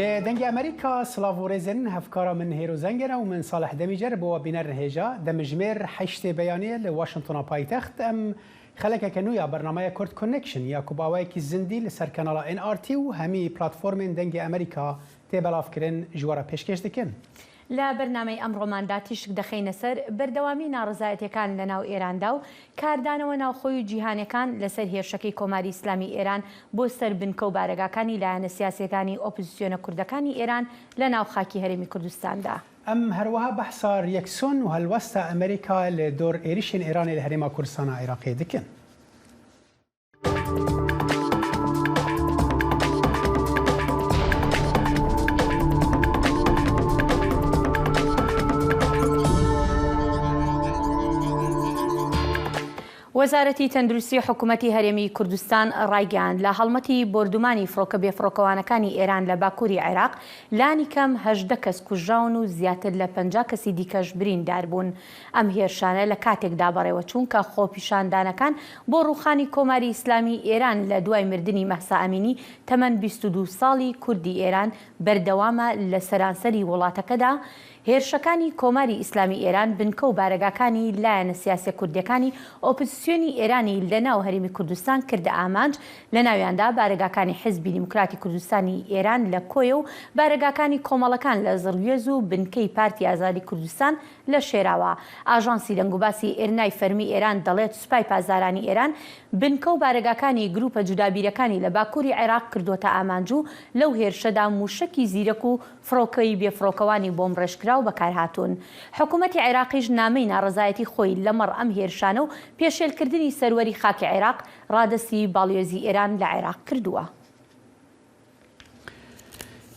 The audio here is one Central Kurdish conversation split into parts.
Ji Dengê Amerîka silav û rêzên hevkara min Hêro Zengene û min Salih Demîcer bo bînerên hêja demijimêr heştê beyaniyê li Washingtona paytext em xelekeke nû ya bernameya Kurd Connection ya ku bi awayekî zindî li ser kanala NRT û hemî platformên Dengê Amerîka tê belavkirin ji we re pêşkêş dikin. لە بەرنامەی ئەمڕۆماندا تیشک دەخەینە سەر بەردەوامی ناڕەزایەتیەکان لە ناو ئێراندا و کاردانەوە ناوخۆی و جیهانیەکان لەسەر هێرشەکەی کۆماری ئیسلامی ئێران بۆ سەر بنکە و بارەگاکانی لایەنە سیاسیەکانی ئۆپزسیۆنە کوردەکانی ئێران لە ناو خاکی هەرێمی کوردستاندا. ئەم هەروەها بەحسا ریەکسۆن و هەلوەستا ئەمریکا لە دۆر ئێریشێن ئێرانێ لە هەرێما کوردستانا عێراقێ دکن. وەزارەتی تەندروستی حکومەتی هەرێمی کوردستان ڕایگەیاند، لە هەڵمەتی بۆردومانی فڕۆکە بێفڕۆکەوانەکانی ئێران لە باکووری عێراق لانیکەم 18 کەس کوژراون و زیاتر لە 50 کەسی دیکەش برینداربوون. ئەم هێرشانە لە کاتێکدا بەڕێوەچوون کە خۆپیشاندانەکان بۆ ڕووخانی کۆماری ئیسلامیی ئێران لە دوای مردنی مەهسا ئەمینی تەمەن 22 ساڵی کوردی ئێران بەردەوامە لە سەرانسەری وڵاتەکەدا هێرشەکانی کۆماری ئیسلامی ئێران بنکە و بارەگاکانی لایەنە سیاسیە کوردیەکانی ئۆپزسیۆنی ئێرانی لە ناو هەرێمی کوردستان کردە ئامانج لە ناویاندا بارەگاکانی حیزبی دیموکراتی کوردستانی ئێران لە کۆیە و بارەگاکانی کۆمەڵەکان لە زڕگوێز و بنکەی پارتی ئازادی کوردستان لە شێراوا. ئاژانسی دەنگوباسی ئیرنای فەرمی ئێران دەڵێت سوپای پاسدارانی ئێران بنکە و بارەگاکانی گروپە جودابیرەکانی لە باکوری عێراق کردۆتە ئامانج و لەو هێرشەدا موشەکی زیرەک و فڕۆکەی بێفڕۆکەوانی بۆمبڕێژکراو بەکارهاتوون. حکومەتی عێراقیش نامەی ناڕەزایەتی خۆی لەمەڕ ئەم هێرشانە و پێشێلکردنی سەروەری خاکی عێراق ڕادەستی باڵیۆزی ئێران لە عێراق کردووە.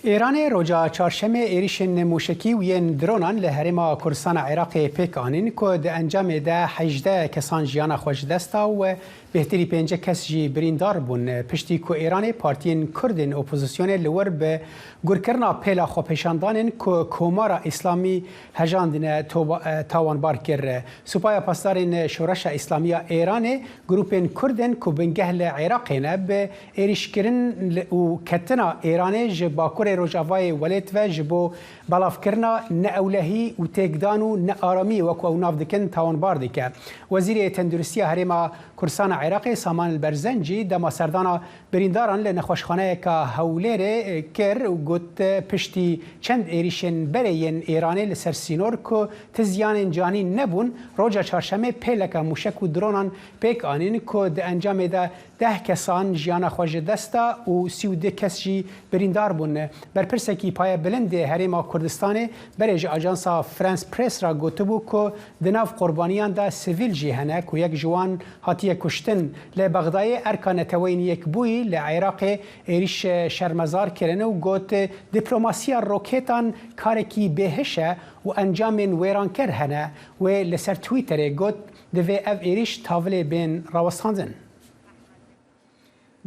ئێرانê roja çarşemê êrîşên mûşekî û yên dronan li Herêma Kurdistana Iraqê pêk anîn ku di encamê de 18 kesan jiyana xwe ji dest da û bêhtirî 5 kes jî birîndar bûn. Piştî ku Îranê partiyên Kurdên opozisyonê li wir bi gurkirina pêla xwepêşandanên ku Komara Îslamî hejandine tawanbar kir. Supaya Pasdarên Şoreşa Îslamî ya Îranê grûpên Kurdên ku bingeh li Iraqê ne bi Êrîşkirin û ketina Îranê ji bakurê rojavayê welêt ve ji bo belavkirina neewlehî û têkdan û nearamiyê wek ew nav dikin tawanbar dike. Wezîrê Tenduristiya Herêma Kurdistana Iraqê Saman El Berzencî dema serdana birîndaran li nexweşxaneyeke Hewlêrê kir û got piştî çend êrîşên berê yên Îranê li ser sînor ku ti ziyanên canî nebûn roja çarşemê pêleke mûşek û dronan pêk anîn ku di encamê de Deh kesan jiyana xwe ji dest da û 32 kes jî birîndar bûn. Berpirsekî paye bilind ê Herêma Kurdistanê berê ji ajansa France Press re gotibû ku di nav qurbaniyan de sivîl jî hene ku yek ji wan hatiye kuştin. Li Bexdayê erka Neteweyên Yekbûyî li Iraqê êrîş şermezar kirin û got, Dîplomasiya rokêtan karekî bêhiş e û encamên wêranker hene. Wê li ser Twitterê got, Divê ev êrîş tavilê bên rawestandin.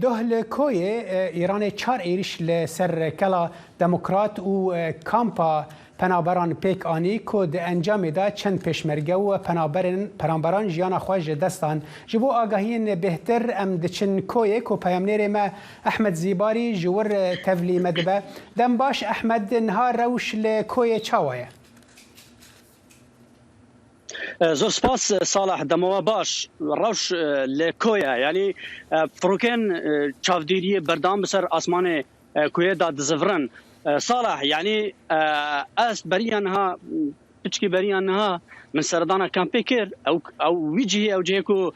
Doh li Koyê, Îranê çar êrîş li ser Kela Demokrat û kampa penaberan pêk anî ku di encamê de çend pêşmerge û penaberên penaberan jiyana xwe ji dest dan. Ji bo agahiyên bêhtir em diçin Koyê ku peyamnêrê me Ehmed Zîbarî ji wir tevlî me dibe. Dem baş Ehmed, niha rewş li Koyê çawa ye? Zor spas Salah dema we baş. Rewş li Koye yanî firokên çavdêriyê berdewam bi ser asmanê Koye da dizivirin. Salah yanî ez beriya niha piçkî beriya niha min seredana kampê kir ew ew wî cihê ew cihê ku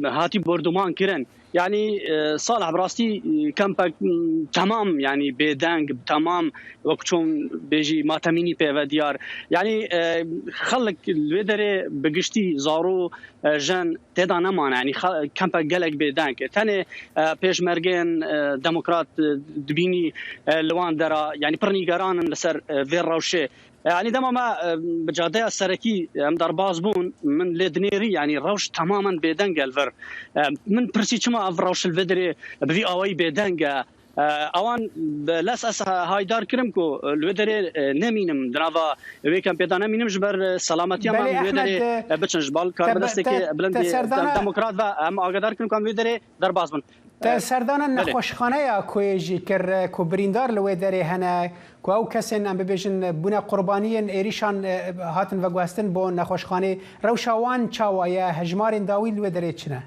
hatî bordûman kirin. Yanî Salih bi rastî kempek temam yanî bêdeng temam wek çon bêjî matemînî pê ve diyar. Yanî xelk li wê derê bi giştî zaro jin têda nemane yanî kempek gelek bêdeng. Tenê pêşmergeyên demokrat dibînî li wan dera yanî pir nîgeran in li ser vê rewşê. Yanî dema me bi cadeya serekî em derbas bûn min lê dinêrî yanî rewş temamen bêdeng e li vir. Min pirsî çima ev rewş li vê derê bi vî awayî bêdeng e. ئەوان لەس ئەس هایدار کرم کو لوێ دەرێ نەمینم دناوا وێ کەمپێ دا نەمینم ji ber selametiya me لوێ دەرێ بچن ji bal karbidestekê bilindê demokrat ve em agadar kirin ku em wê derê derbas bin. Te serdana nexweşxaneya Koyê jî kir ku birîndar li wê derê hene ku ew kesên em bibêjin bûne qurbaniyên êrîşan hatin veguhestin bo nexweşxanê. Rewşa wan çawa ye? Hejmarên dawî li wê derê çi ne?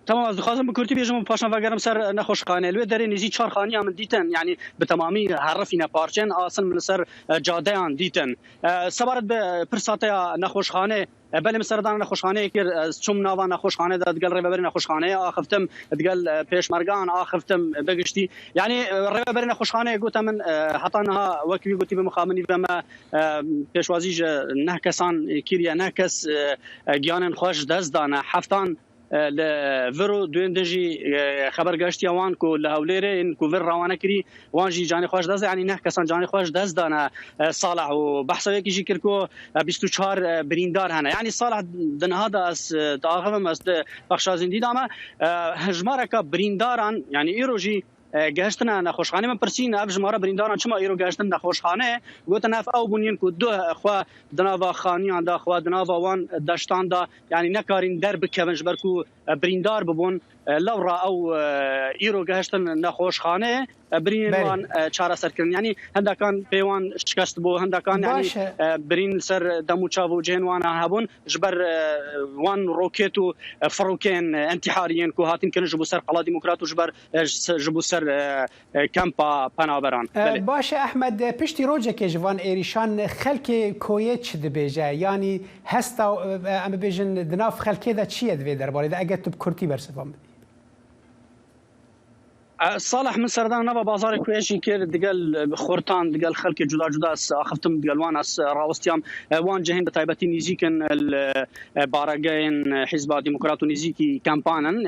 Temam ez dixwazim bi kurtî bêjim û paşan vegerim ser nexweşxaneyê. Li wê derê nêzî çar xaniya min dîtin yanî bi temamî herifîne parçeyên asin min li ser cadeyan dîtin. Sebaret bi pirsa te ya nexweşxaneyê belê min seredana nexweşxaneyê kir. Ez çûm nava nexweşxaneyê de digel rêveberê nexweşxaneyê axiftim, digel pêşmergan axiftim bi giştî. Yanî rêveberê nexweşxaneyê gote min heta niha wek wî gotî bi mixabinî ve me pêşwazî ji neh kesan kiriye, neh kes giyanên xwe ji dest dane, heftan li vir û duên din jî xeber geştiye wan ku li Hewlêrê yên ku vir rewane kirî wan jî canê xwe ji dest da, yanî neh kesan canê xwe ji dest dane Saleh û behsa yekî jî kir ku 24 birîndar hene. Yanî Saleh di niha de ez diaxivim ez di bexşa zindî de me hejmareka birîndaran yanî îro jî Gehiştine nexweşxaneyê min pirsîn ev jimara birîndaran çima îro gehiştin nexweşxaneyê? Gotin ev ew bûn yên ku duh xwe di nava xaniyan de xwe di nava wan deştan de yanî nekarîn derbikevin ji ber ku birîndar bûbûn lewra ew îro gehiştin nexweşxaneyê birînên wan çareser kirin. Yanî hindekan pê wan şikest bû hindekan yanî birîn li ser dem û çav û cihên wan hebûn ji ber wan rokêt û firokên întîharî yên ku hatin kirin ji bo ser Qela Demokrat û ji ber ji bo ser kampa penaberan. Baş e Ehmed, piştî rojekê ji van êrîşan xelkê Koyê çi dibêje? Yanî hesta em bibêjin di nav xelkê de çi ye di vê derbarê de eger tu bi kurtî bersivan bidî? Saleh min serdana nava bazarê Koyê jî kir digel xortan, digel xelkê cuda cuda ez axiftim digel wan ez rawestiyam. Wan cihên bi taybetî nêzîk in li baregehên Hîzba Demokrat û nêzîkî kampan in.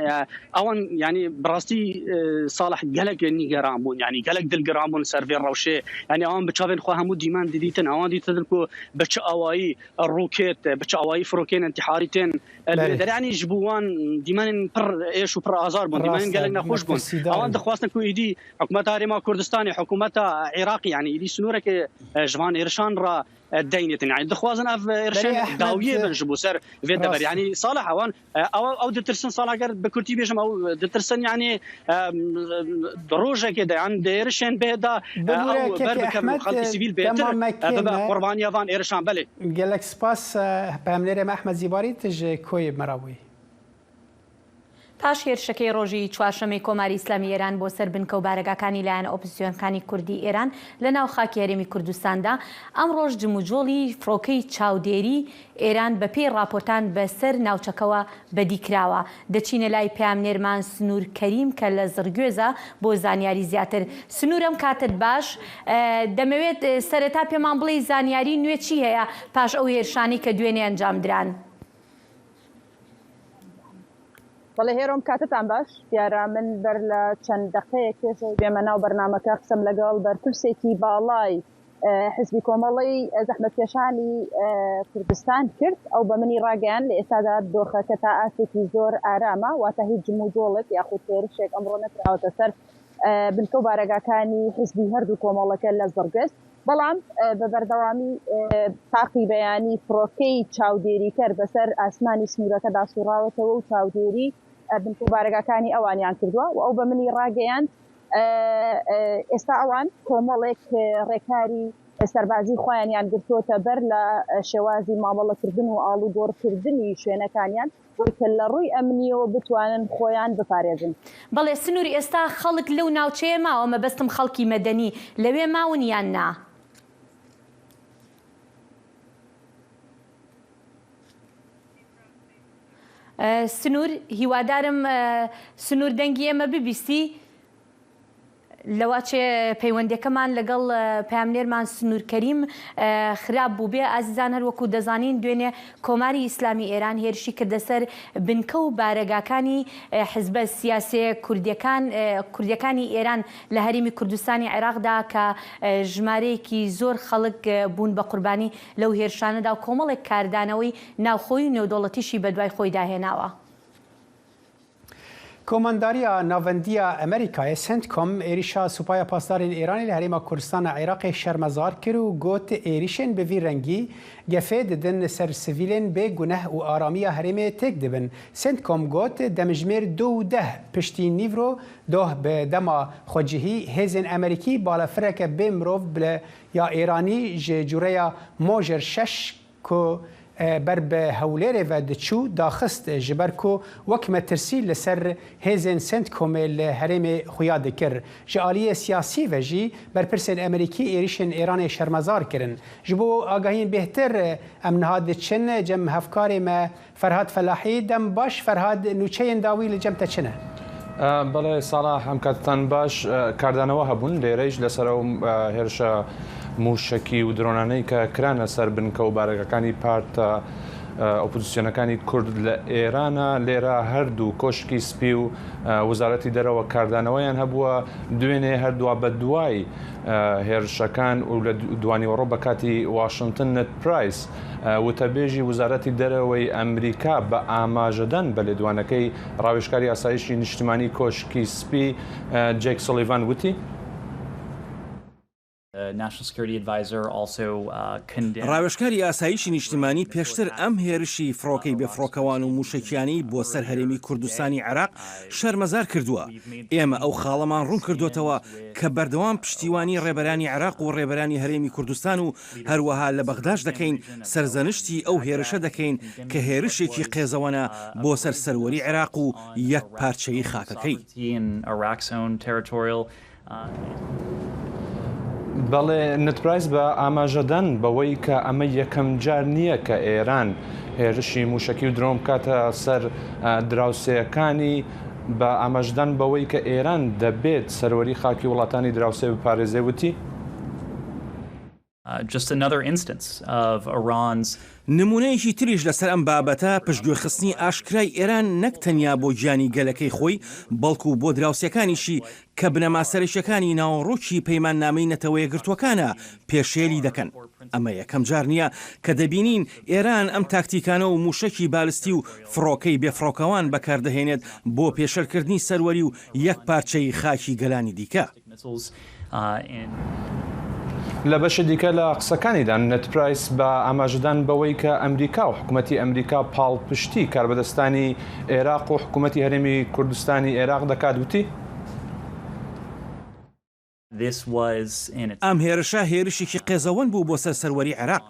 Ewan yanî bi rastî Saleh gelek nîgeran bûn yanî gelek dilgiran bûn li ser vê rewşê. Yanî ewan bi çavên xwe hemû dîmen didîtin. Ewan dîtin ku bi çi awayî rokêt, bi çi awayî firokên întîharî tên li wê derê. Yanî ji bo wan dîmenên pir êş û pir azar bûn. Dîmenên gelek nexweş bûn. Ewan dixwastin ku êdî hikûmeta Herêma Kurdistanê, hikûmeta Iraqê yanî êdî sinûrekê ji van êrişan re deynêtin. Yanî dixwazin ev êrişên dawiyê bin ji bo ser vê deverê. Yanî Saleh ewan Ew ew ditirsin sala ger bi kurtî bêjim ew ditirsin yanî di rojekê de yan di êrişên bê de ew ber bikevin û xelkê sivîl bêtir bibe qurbaniya van êrişan belê. Gelek spas peyamnêrê me Ehmed Zîbarî tu ji koyê bi me re bûyî. پاش هێرشەکەی ڕۆژی چوارشەممەی کۆماری ئیسلامی ئێران بۆ سەر بنکە و بارەگاکانی لایەنە ئۆپزسیۆنەکانی کوردی ئێران لە ناو خاکی هەرێمی کوردستاندا، ئەمڕۆش جموجۆڵی فڕۆکەی چاودێری ئێران بە پێی ڕاپۆرتان بە سەر ناوچەکەوە بەدی کراوە. دەچینە لای پەیامنێرمان سنوور کەریم کە لە زڕگوێزە بۆ زانیاری زیاتر. سنوور ئەم کاتەت باش. دەمەوێت سەرەتا پێمان بڵێی زانیاری نوێ چی هەیە پاش ئەو هێرشانەی کە دوێنێ ئەنجام دران؟ بەڵێ هێرۆم کاتتان باش. دیارە من بەر لە چەند دەقەیەک پێش ئەوەی بێمە ناو بەرنامەکە قسەم لەگەڵ بەرپرسێکی باڵای حزبی کۆمەڵەی زەحمەتکێشانی کوردستان کرد، ئەو بە منی ڕاگەیاند لە ئێستادا دۆخەکە تا ئاستێکی زۆر ئارامە، واتە هیچ جموجۆڵێک یاخود هێرشێک ئەمڕۆ نەکراوەتە سەر بنکە و بارەگاکانی حزبی هەردوو کۆمەڵەکە لە زڕگوێز، بەڵام بە بەردەوامی تاقی بەیانی فڕۆکەی چاودێریکەر بەسەر ئاسمانی سنوورەکەدا سوڕاوەتەوە و چاودێری بنکە و بارەگاکانی ئەوانیان کردووە و ئەو بە منی ڕاگەیاند ئێستا ئەوان کۆمەڵێک ڕێکاری سەربازی خۆیانیان گرتووەتە بەر لە شێوازی مامەڵەکردن و ئاڵوگۆڕکردنی شوێنەکانیان بۆی کە لە ڕووی ئەمنییەوە بتوانن خۆیان بپارێزن. بەڵێ سنوور ئێستا خەڵک لەو ناوچەیە ماوە مەبەستم خەڵکی مەدەنی لەوێ ماون یان نا؟ سنوور هیوادارم سنوور دەنگی ئێمە ببیستی لەواچێ پەیوەندەکەمان لەگەڵ پامنێرمان سنوور کەریم خراپ بوو بێ ئازیزان هەروەکو دەزانین دوێنێ کۆماری ئیسلامی ئێران هێرشی کردە سەر بنکە و بارەگاکانی حزبە سیاسیە کوردیەکان کوردیەکانی ئێران لە هەرێمی کوردستانی عێراقدا کە ژمارەیەکی زۆر خەڵک بوون بە قوربانی لەو هێرشانەدا و کۆمەڵێک کاردانەوەی ناوخۆیی و نێودەوڵەتیشی بەدوای خۆیدا هێناوە. Komandariya Navendiya Amerîkayê, Centcom, êrîşa Supaya Pasdarên Îranê li Herêma Kurdistana Iraqê şermezar kir û got, Êrîşên bi vî rengî gefê didin ser sivîlên bê guneh û aramiya herêmê têk dibin. Centcom got, Demjimêr du û deh piştî nîvro doh bi dema xwecihî hêzên Amerîkî balafireke bê mirov ya Îranî ji cureya Mojer şeş ku ber bi Hewlêrê ve diçû daxist ji ber ku wek metirsî li ser hêzên CENTCOMê li herêmê xuya dikir. Ji aliyê siyasî ve jî berpirsên Amerîkî êrîşên Îranê şermezar kirin. Ji bo agahiyên bêhtir em niha diçin cem hevkarê me Ferhad Felahî, Dem baş Ferhad, nûçeyên dawî li cem te çi ne? Belê Salah, em katetan baş kardanەوە هەبوون لێرەیش لەسەر ئەو هێرشە مووشەکی و درۆنانەی کە کرانە سەر بنکە و بارەگاکانی پارتە ئۆپۆزیسیۆنەکانی کورد لە ئێرانە لێرە هەردوو کۆشکی سپی و وەزارەتی دەرەوە کاردانەوەیان هەبووە دوێنێ هەردووا بە دوای هێرشەکان و لە دوانیوەڕۆ بە کاتی واشنتن نێد پرایس وتەبێژی وزارەتی دەرەوەی ئەمریکا بە ئاماژەدان بە لێدوانەکەی ڕاوێژکاری ئاسایشی نیشتمانی کۆشکی سپی جەیک سۆلیڤان وتی، ڕاوێژکاری ئاسایشی نیشتمانی پێشتر ئەم هێرشی فڕۆکەی بێفڕۆکەوان و مووشەکیانەی بۆ سەر هەرێمی کوردستانی عێراق شەرمەزار کردووە. ئێمە ئەو خاڵەمان ڕوون کردۆتەوە کە بەردەوام پشتیوانی ڕێبەرانی عێراق و ڕێبەرانی هەرێمی کوردستان و هەروەها لە بەغداش دەکەین، سەرزەنشتی ئەو هێرشە دەکەین کە هێرشێکی قێزەوەنە بۆ سەر سەروەری عێراق و یەکپارچەیی خاکەکەی. بەڵێ، نێد پرایس بە ئاماژەدان بەوەی کە ئەمە یەکەم جار نییە کە ئێران هێرشی مووشەکی و درۆن بکاتە سەر دراوسێیەکانی، بە ئاماژەدان بەوەی کە ئێران دەبێت سەروەری خاکی وڵاتانی دراوسێ بپارێزێ، وتی. نموونەیەکی تریش لەسەر ئەم بابەتە، پشتگوێخستنی ئاشکرای ئێران نەک تەنیا بۆ گیانی گەلەکەی خۆی، بەڵکو بۆ دراوسێکانیشی کە بنەما سەرەکییەکانی ناوەڕۆکی پەیماننامەی نەتەوەیەکگرتووەکانە، پێشێلی دەکەن. ئەمە یەکەم جار نییە کە دەبینین ئێران ئەم تاکتیکانە و مووشەکی بالستی و فڕۆکەی بێفڕۆکەوان بەکاردەهێنێت بۆ پێشێلکردنی سەروەری و یەکپارچەیی خاکی گەلانی دیکە. لە بەشی دیکە لە قسەکانیدا نێد پرایس بە ئاماژەدان بەوەی کە ئەمریکا و حکوومەتی ئەمریکا پاڵپشتی کاربەدەستانی عێراق و حکوومەتی هەرێمی کوردستانی عێراق دەکات وتی، ئەم هێرشە هێرشێکی قێزەوەن بوو بۆ سەر سەروەری عێراق.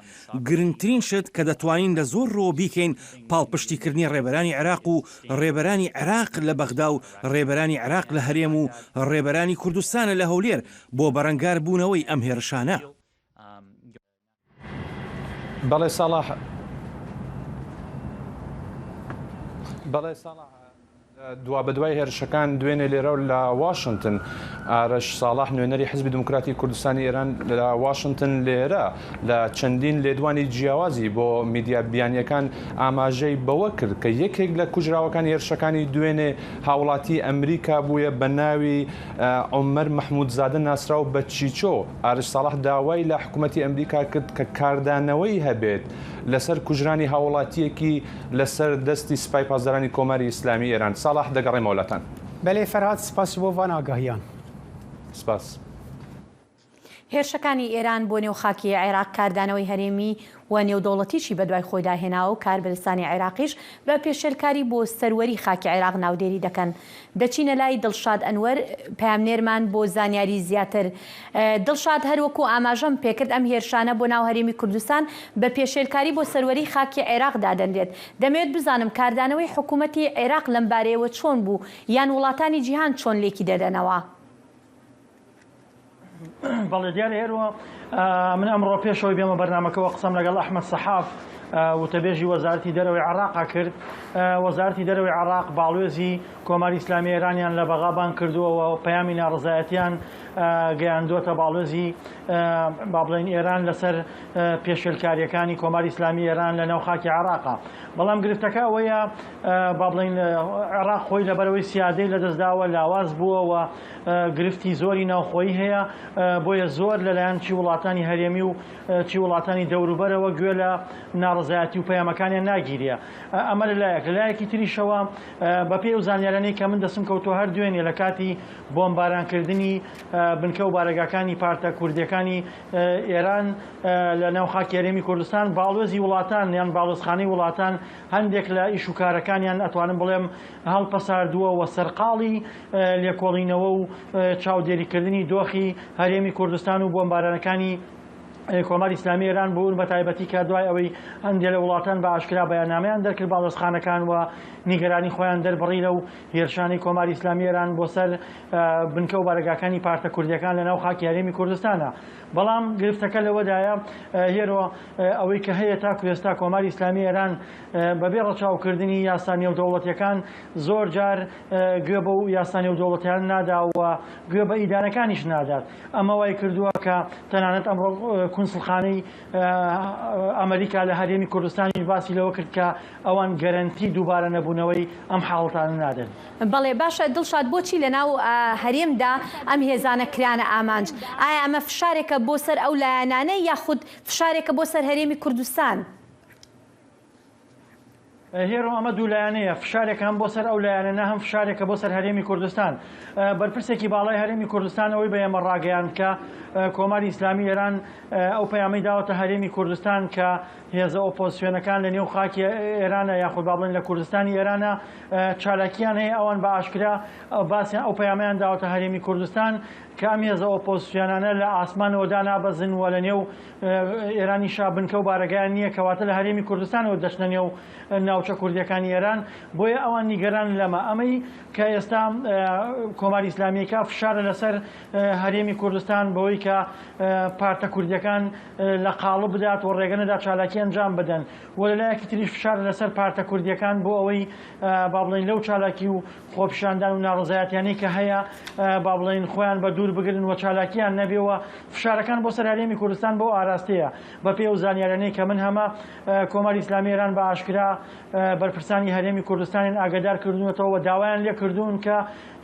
گرنگترین شت کە دەتوانین لە زۆر ڕووەوە بیکەین پاڵپشتیکردنی ڕێبەرانی عێراق و ڕێبەرانی عێراق لە بەغدا و ڕێبەرانی عێراق لە هەرێم و ڕێبەرانی کوردستانە لە هەولێر بۆ بەرەنگار بوونەوەی ئەم هێرشانە. بەڵێ ساڵح. بەڵێ ساڵح. دوابەدوای هێرشەکان دوێنێ لێرە لە واشنتن، ئارەش ساڵح نوێنەری حزبی دیموکراتی کوردستانی ئێران لە واشنتن لێرە لە چەندین لێدوانی جیاوازی بۆ میدیا بیانیەکان ئاماژەی بەوە کرد کە یەکێک لە کوژراوەکانی هێرشەکانی دوێنێ هاوڵاتی ئەمریکا بوویە بە ناوی عومەر مەحمودزادە ناسراو بە چیچۆ. ئارش ساڵح داوای لە حکومەتی ئەمریکا کرد کە کاردانەوەی هەبێت لەسەر کوژرانی هاوڵاتیەکی لەسەر دەستی سپای پاسدارانی کۆماری ئیسلامی ئێران. ساڵح دەگەڕێمەوە لاتان. بەلێ فەرهاد سپاس بۆ ڤان ئاگاهیان. سپاس. هێرشەکانی ئێران بۆ نێو خاکی عێراق کاردانەوەی هەرێمی و نێودەوڵەتیشی بەدوای خۆیدا هێناوە و کاربەدەستانی عێراقیش بە پێشێلکاری بۆ سەروەری خاکی عێراق ناودێری دەکەن. دەچینە لای دڵشاد ئەنوەر پەیامنێرمان بۆ زانیاری زیاتر. دڵشاد هەر وەکو ئاماژەم پێکرد ئەم هێرشانە بۆ ناو هەرێمی کوردستان بە پێشێلکاری بۆ سەروەری خاکی عێراق دادەنرێت. دەمەوێت بزانم کاردانەوەی حکومەتی عێراق لەم بارەیەوە چۆن بوو یان وڵاتانی جیهان چۆن لێکی دەدەنەوە؟ بەڵێ دیارە هێروە من ئەمڕۆ پێشەوەی بێمە بەرنمەکەەوە قسەم لەگەڵ ئەحمەد سەحاف وتەبێژی وەزارەتی دەرەوەی عراقا کرد وەزارەتی دەرەوەی عراق باڵوێزی کۆماری ئیسلامی ئێرانیان لە بەغا بان کردووە و پەیامی ناڕزایەتیان گەیاندووەتە باڵوێزی با بڵێین ئێران لەسەر پێشێلکارییەکانی کۆماری ئیسلامی ئێران لە ناو خاکی عێراقا. بەڵام گرفتەکە ئەوەیە با بڵێین عێراق خۆی لەبەرئەوەی سیادەی لەدەستداوە لاواز بووە و گرفتی زۆری ناوخۆیی هەیە بۆیە زۆر لەلایەن چی وڵاتانی هەرێمی و چی وڵاتانی دەوروبەرەوە گوێ لە ناڕەزایەتی و پەیامەکانیان ناگیرێ. ئەمە لەلایەک، لەلایەکی تریشەوە بەپێی ئەو زانیارانەی کە من دەستم کەوتووە هەر دوێنێ لە کاتی بۆمبارانکردنی بنکە و بارەگاکانی پارتە کوردیەکانی ئێران لە ناو خاکی هەرێمی کوردستان باڵوێزی وڵاتان یان باڵوێزخانەی وڵاتان هەندێک لە ئیش و کارەکانیان ئەتوانم بڵێم هەڵپەساردووە و سەرقاڵی لێکۆڵینەوە و چاودێریکردنی دۆخی هەرێمی کوردستان و بۆمبارانەکانی کۆماری ئیسلامی ئێران بوون بە تایبەتی کە دوای ئەوەی هەندێک لە وڵاتان بە ئاشکرا بەیاننامەیان دەرکرد باڵوێزخانەکان و نیگەرانی خۆیان دەربڕی لەو هێرشانەی کۆماری ئیسلامی ئێران بۆ سەر بنکە و بارەگاکانی پارتە کوردیەکان لە ناو خاکی هەرێمی کوردستانە. بەڵام گرفتەکە لەوەدایە هێرۆ ئەوەی کە هەیە تاکو ئێستا کۆماری ئیسلامی ئێران بەبێ ڕەچاوکردنی یاسا نێودەوڵەتیەکان زۆر جار گوێ بەو یاسا نێودەوڵەتیانە نادا و گوێ بە ئیدانەکانیش نادات. ئەمە وای کردووە کە تەنانەت ئەمڕۆ کونسڵخانەی ئەمریکا لە هەرێمی کوردستانیش باسی لەوە کرد کە ئەوان گەرەنتی دووبارە نەبوونەوەی ئەم حاڵەتانە نادەن. بەڵێ باشە دڵشاد بۆچی لەناو هەرێمدا ئەم هێزانە کرانە ئامانج؟ ئایا ئەمە فشارێکە بۆ سەر ئەو لایەنانە یاخود فشارێکە بۆ سەر هەرێمی کوردستان؟ هێرۆ ئەمە دوولایەنەیە، فشارێکە هەم بۆ سەر ئەو لایەنانە هەم فشارێکە بۆ سەر هەرێمی کوردستان. بەرپرسێکی باڵای هەرێمی کوردستان ئەوەی بە ئێمە ڕاگەیاند کە کۆماری ئیسلامی ئێران ئەو پەیامەی داوەتە هەرێمی کوردستان کە هێزە ئۆپۆزسیۆنەکان لە نێو خاکی ئێرانە یاخود با بڵێن لە کوردستانی ئێرانە چالاکیان هەیە ئەوان بە ئاشکرا باسیان ئەو پەیامیان داوەتە هەرێمی کوردستان کە ئەم هێزە ئۆپۆزسیۆنانە لە ئاسمانەوە دانابەزن و لە نێو ئێرانیشا بنکە و بارەگایان نییە، کەواتە لە هەرێمی کوردستانەوە دەچنە نێو ناوچە کوردییەکانی ئێران، بۆیە ئەوان نیگەرانن لەمە. ئەمەی کە ئێستا کۆماری ئیسلامی ئەیکا فشارە لەسەر هەرێمی کوردستان بەوەی کە پارتە کوردییەکان لە قاڵب بدات و ڕێگە نەدات چالاکی ئەنجام بدەن و لەلایەکی تریش فشارە لەسەر پارتە کوردییەکان بۆ ئەوەی با بڵێین لەو چالاکی و خۆپیشاندان و ناڕەزایەتیانەی کە هەیە با بڵێین خۆیان بە دوور بگرن و چالاکیان نەبێ و فشارەکان بۆ سەر هەرێمی کوردستان بەو ئاراستەیە. بەپێی ئەو زانیاریانەی کە من هەمە کۆماری ئیسلامی ئێران بە ئاشکرا بەرپرسانی هەرێمی کوردستانیان ئاگادار کردوونەتەوە و داوایان لێ کردوون کە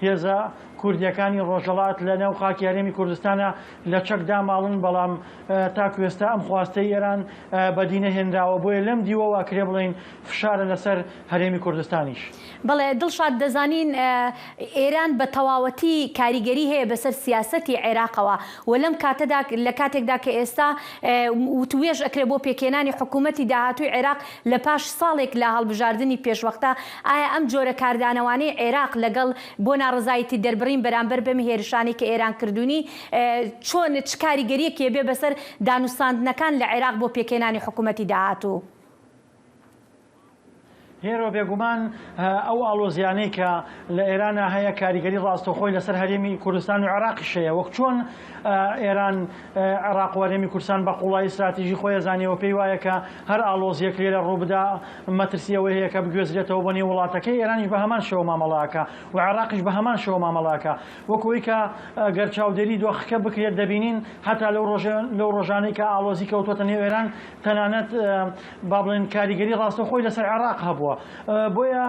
هێزە کوردییەکانی ڕۆژهەڵات لە نێو خاکی هەرێمی کوردستانە لە چەک داماڵن، بەڵام تاکو ئێستا ئەم خواستەی ئێران بەدی نەهێنراوە، بۆیە لەم دیوەوە ئەکرێ بڵێین فشارە لەسەر هەرێمی کوردستانیش. بەڵێ دڵشاد دەزانین ئێران بە تەواوەتی کاریگەری هەیە بەسەر سیاسەتی عێراقەوە و لەم کاتەدا لە کاتێکدا کە ئێستا وتووێژ ئەکرێ بۆ پێکهێنانی حکوومەتی داهاتووی عێراق لە پاش ساڵێک لە هەڵبژاردنی پێشوەختە ئایا ئەم جۆرە کاردانەوانەی عێراق لەگەڵ بۆ ناڕەزایەتی دەربڕین بەرامبەر بەم هێرشانەی کە ئێران کردوونی چۆن چ کاریگەریەکی ئەبێ بەسەر دانوستاندنەکان لە عێراق بۆ پێکهێنانی حکوومەتی داهاتوو؟ هێرۆ، بێگومان ئەو ئاڵۆزیانەی کە لە ئێرانا هەیە کاریگەری ڕاستەوخۆی لەسەر هەرێمی کوردستان و عێراقیش هەیە، وەک چۆن ئێران عێراق و هەرێمی کوردستان بە قوڵایی ستراتیژی خۆی ئەزانێ و پێی وایە کە هەر ئاڵۆزییەک لێرە ڕووبدا مەترسی ئەوەی هەیە کە بگوێزرێتەوە بۆ نێو وڵاتەکەی، ئێرانیش بە هەمان شێوە مامەڵە ئەکا و عێراقیش بە هەمان شێوە مامەڵە ئەکا. وەک ئەوەی کە گەر چاودێری دۆخەکە بکرێت دەبینین هەتا لەو ڕۆژانەی کە ئاڵۆزی کەوتووەتە نێو ئێران تەنانەت با بڵێن کاریگەری ڕاستەوخۆی لەسەر عێراق هەبووە. بۆیە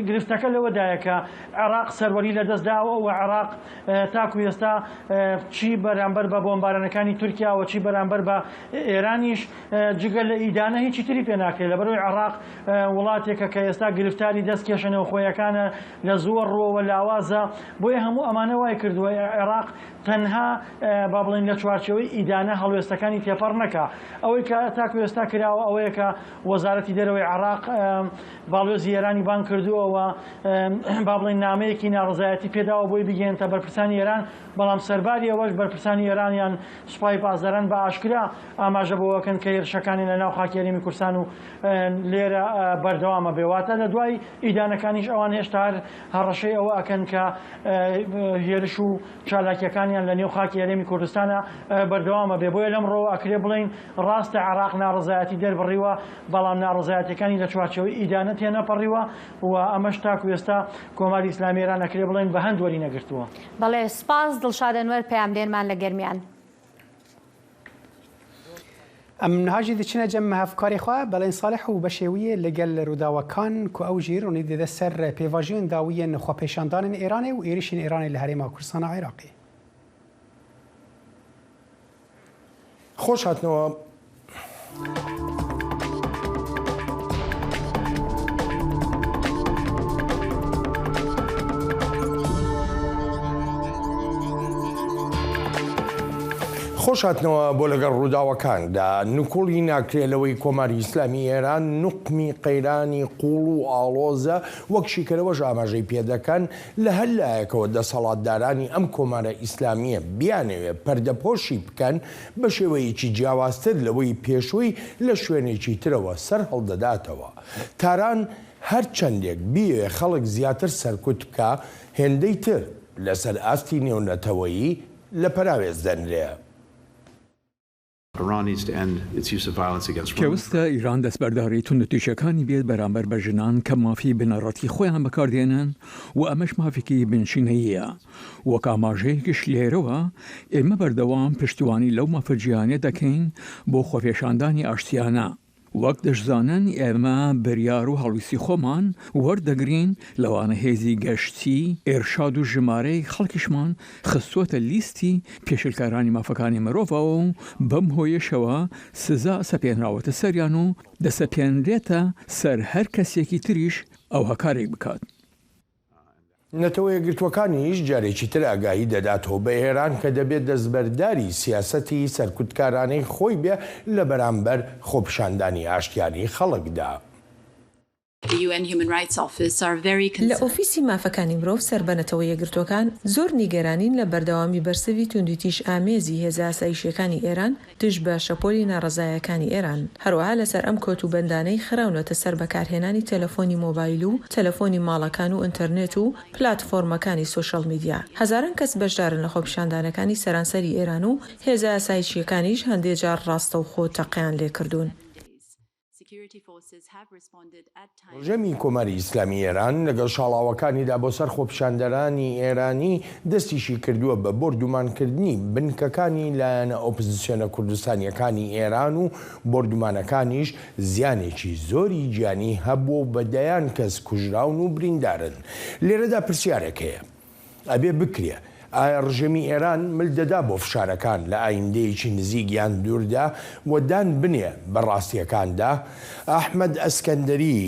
گرفتەکە لەوەدایە کە عێراق سەروەری لەدەست داوە و عێراق تاکو ئێستا چی بەرامبەر بە بۆمبارانەکانی تورکیا و چی بەرامبەر بە ئێرانیش جگە لە ئیدانە هیچی تری پێ ناکرێت. لەبەرئەوەی عێراق وڵاتێکە کە ئێستا گرفتاری دەست کێشە نێوخۆیەکانە، لە زۆر ڕووەوە لاوازە، بۆیە هەموو ئەمانە وای کردووە عێراق تەنها با بڵێین لە چوارچێوەی ئیدانە هەڵوێستەکانی تێپەڕ نەکا. ئەوەی کە تاکو ئێستا کراوە ئەوەیە کە وەزارەتی دەرەوەی عێراق باڵیۆزی ئێرانی بانگ کردووە و با بڵێین نامەیەکی ناڕەزایەتی پێداوە بۆی بگەیەنتە بەرپرسانی ئێران، بەڵام سەرباری ئەوەش بەرپرسانی ئێران یان سوپای پاسداران بە ئاشکرا ئاماژە بەوە ئەکەن کە هێرشەکانیان لە ناو خاکی هەرێمی کوردستان و لێرە بەردەوامە بێ. واتە لە دوای ئیدانەکانیش ئەوان هێشتا هەر هەڕەشەی ئەوە ئەکەن کە هێرش و چالاکییەکانیان. هێرشەکانیان لە نێو خاکی هەرێمی کوردستانا بەردەوام ئەبێ. بۆیە لەمڕۆوە ئەکرێ بڵێین ڕاستە عێراق ناڕەزایەتی دەربڕیوە، بەڵام ناڕەزایەتیەکانی لە چوارچێوەی ئیدانە تێنەپەڕیوە و ئەمەش تاکو ئێستا کۆماری ئیسلامی ئێران ئەکرێ بڵێین بە هەند وەرینەگرتووە. بەڵێ سوپاس دڵشاد ئەنوەر پەیامنێرمان لە گەرمیان. ئەم نها ژی دچنە جەم هەڤکارێ خوە بەڵێن ساڵح و بەشێویێ لەگەل روداوەکان کو ئەو ژی رونی ددە سەر پێڤاژوێن داویێن خوەپێشاندانên ئێرانێ و ئێریشên ئێرانێ لە هەرێما کوردستانا عێراقێ. خۆش هاتنەوە. خۆش هاتنەوە بۆ لەگەڵ ڕووداوەکاندا نکوڵی ناکرێ لەوەی کۆماری ئیسلامی ئێران نوقمی قەیرانی قوڵ و ئاڵۆزە وەک شیکەرەوەش ئاماژەی پێدەکەن لە هەر لایەکەوە دەسەڵاتدارانی ئەم کۆمارە ئیسلامییە بیانەوێ پەردەپۆشی بکەن بە شێوەیەکی جیاوازتر لەوەی پێشووی لە شوێنێکی ترەوە سەر هەڵدەداتەوە. تاران هەر چەندێک بیەوێ خەڵک زیاتر سەرکوت بکا، هێندەی تر لەسەر ئاستی نێونەتەوەیی لە پەراوێز دەنرێ. پێوستە ئیران دەستبەرداری توندوتیژیەکانی بێت بەرامبەر بە ژنان کە مافی بنەڕەتی خۆیان بەکاردێنن و ئەمەش مافێکی بنچینەییە. وەک ئاماژەیەکیش لێرەوە ئێمە بەردەوام پشتیوانی لەو مافە جیهانیە دەکەین بۆ خۆپێشاندانی ئاشتیانە. وەک دەشزانن ئێمە بریار و هەڵویستی خۆمان وەردەگرین، لەوانە هێزی گەشتی ئێرشاد و ژمارەیەک خەڵکیشمان خستووەتە لیستی پێشێلکارانی مافەکانی مرۆڤەوە و بەم هۆیەشەوە سزا سەپێنراوەتە سەریان و دەسەپێنرێتە سەر هەر کەسێکی تریش ئەوها کارێک بکات. نەتەوە یەکگرتووەکانیش جارێکی تر ئاگاهی دەداتەوە بە ئێران کە دەبێت دەستبەرداری سیاسەتی سەرکوتکارانەی خۆی بێ لە بەرامبەر خۆپیشاندانی ئاشتیانەی خەڵکدا. لە ئۆفیسی مافەکانی مرۆڤ سەر بە نەتەوە یەکگرتووەکان زۆر نیگەرانین لە بەردەوامی بەرسڤی توندوتیژ ئامێزی هێزە ئاسایشیەکانی ئێران دژ بە شەپۆلی ناڕەزایەکانی ئێران، هەروەها لەسەر ئەم کۆت و بەندانەی خراونەتە سەر بەکارهێنانی تەلەفۆنی مۆبایل و تەلەفۆنی ماڵەکان و ئینتەرنێت و پلاتفۆرمەکانی سۆشیال میدیا، هەزاران کەس بەشدارن لە خۆپیشاندانەکانی سەرانسەری ئێران و هێزە ئاسایشییەکانیش هەندێ جار ڕاستەوخۆ تەقەیان لێکردوون. ڕژێمی کۆماری ئیسلامی ئێران لەگەڵ شاڵاوەکانیدا بۆ سەر خۆپیشاندەرانی ئێرانی دەستیشی کردووە بە بۆردومانکردنی بنکەکانی لایەنە ئۆپزسیۆنە کوردستانییەکانی ئێران و بۆردومانەکانیش زیانێکی زۆری گیانی هەبووە و بە دەیان کەس کوژراون و بریندارن. لێرەدا پرسیارێک هەیە. ئەبێ بکرێ. ئایا ڕژێمی ئێران مل دەدا بۆ فشارەکان لە ئایندەیەکی نزیک یان دووردا و دان بنێ بە ڕاستیەکاندا؟ ئەحمەد ئەسکەندەری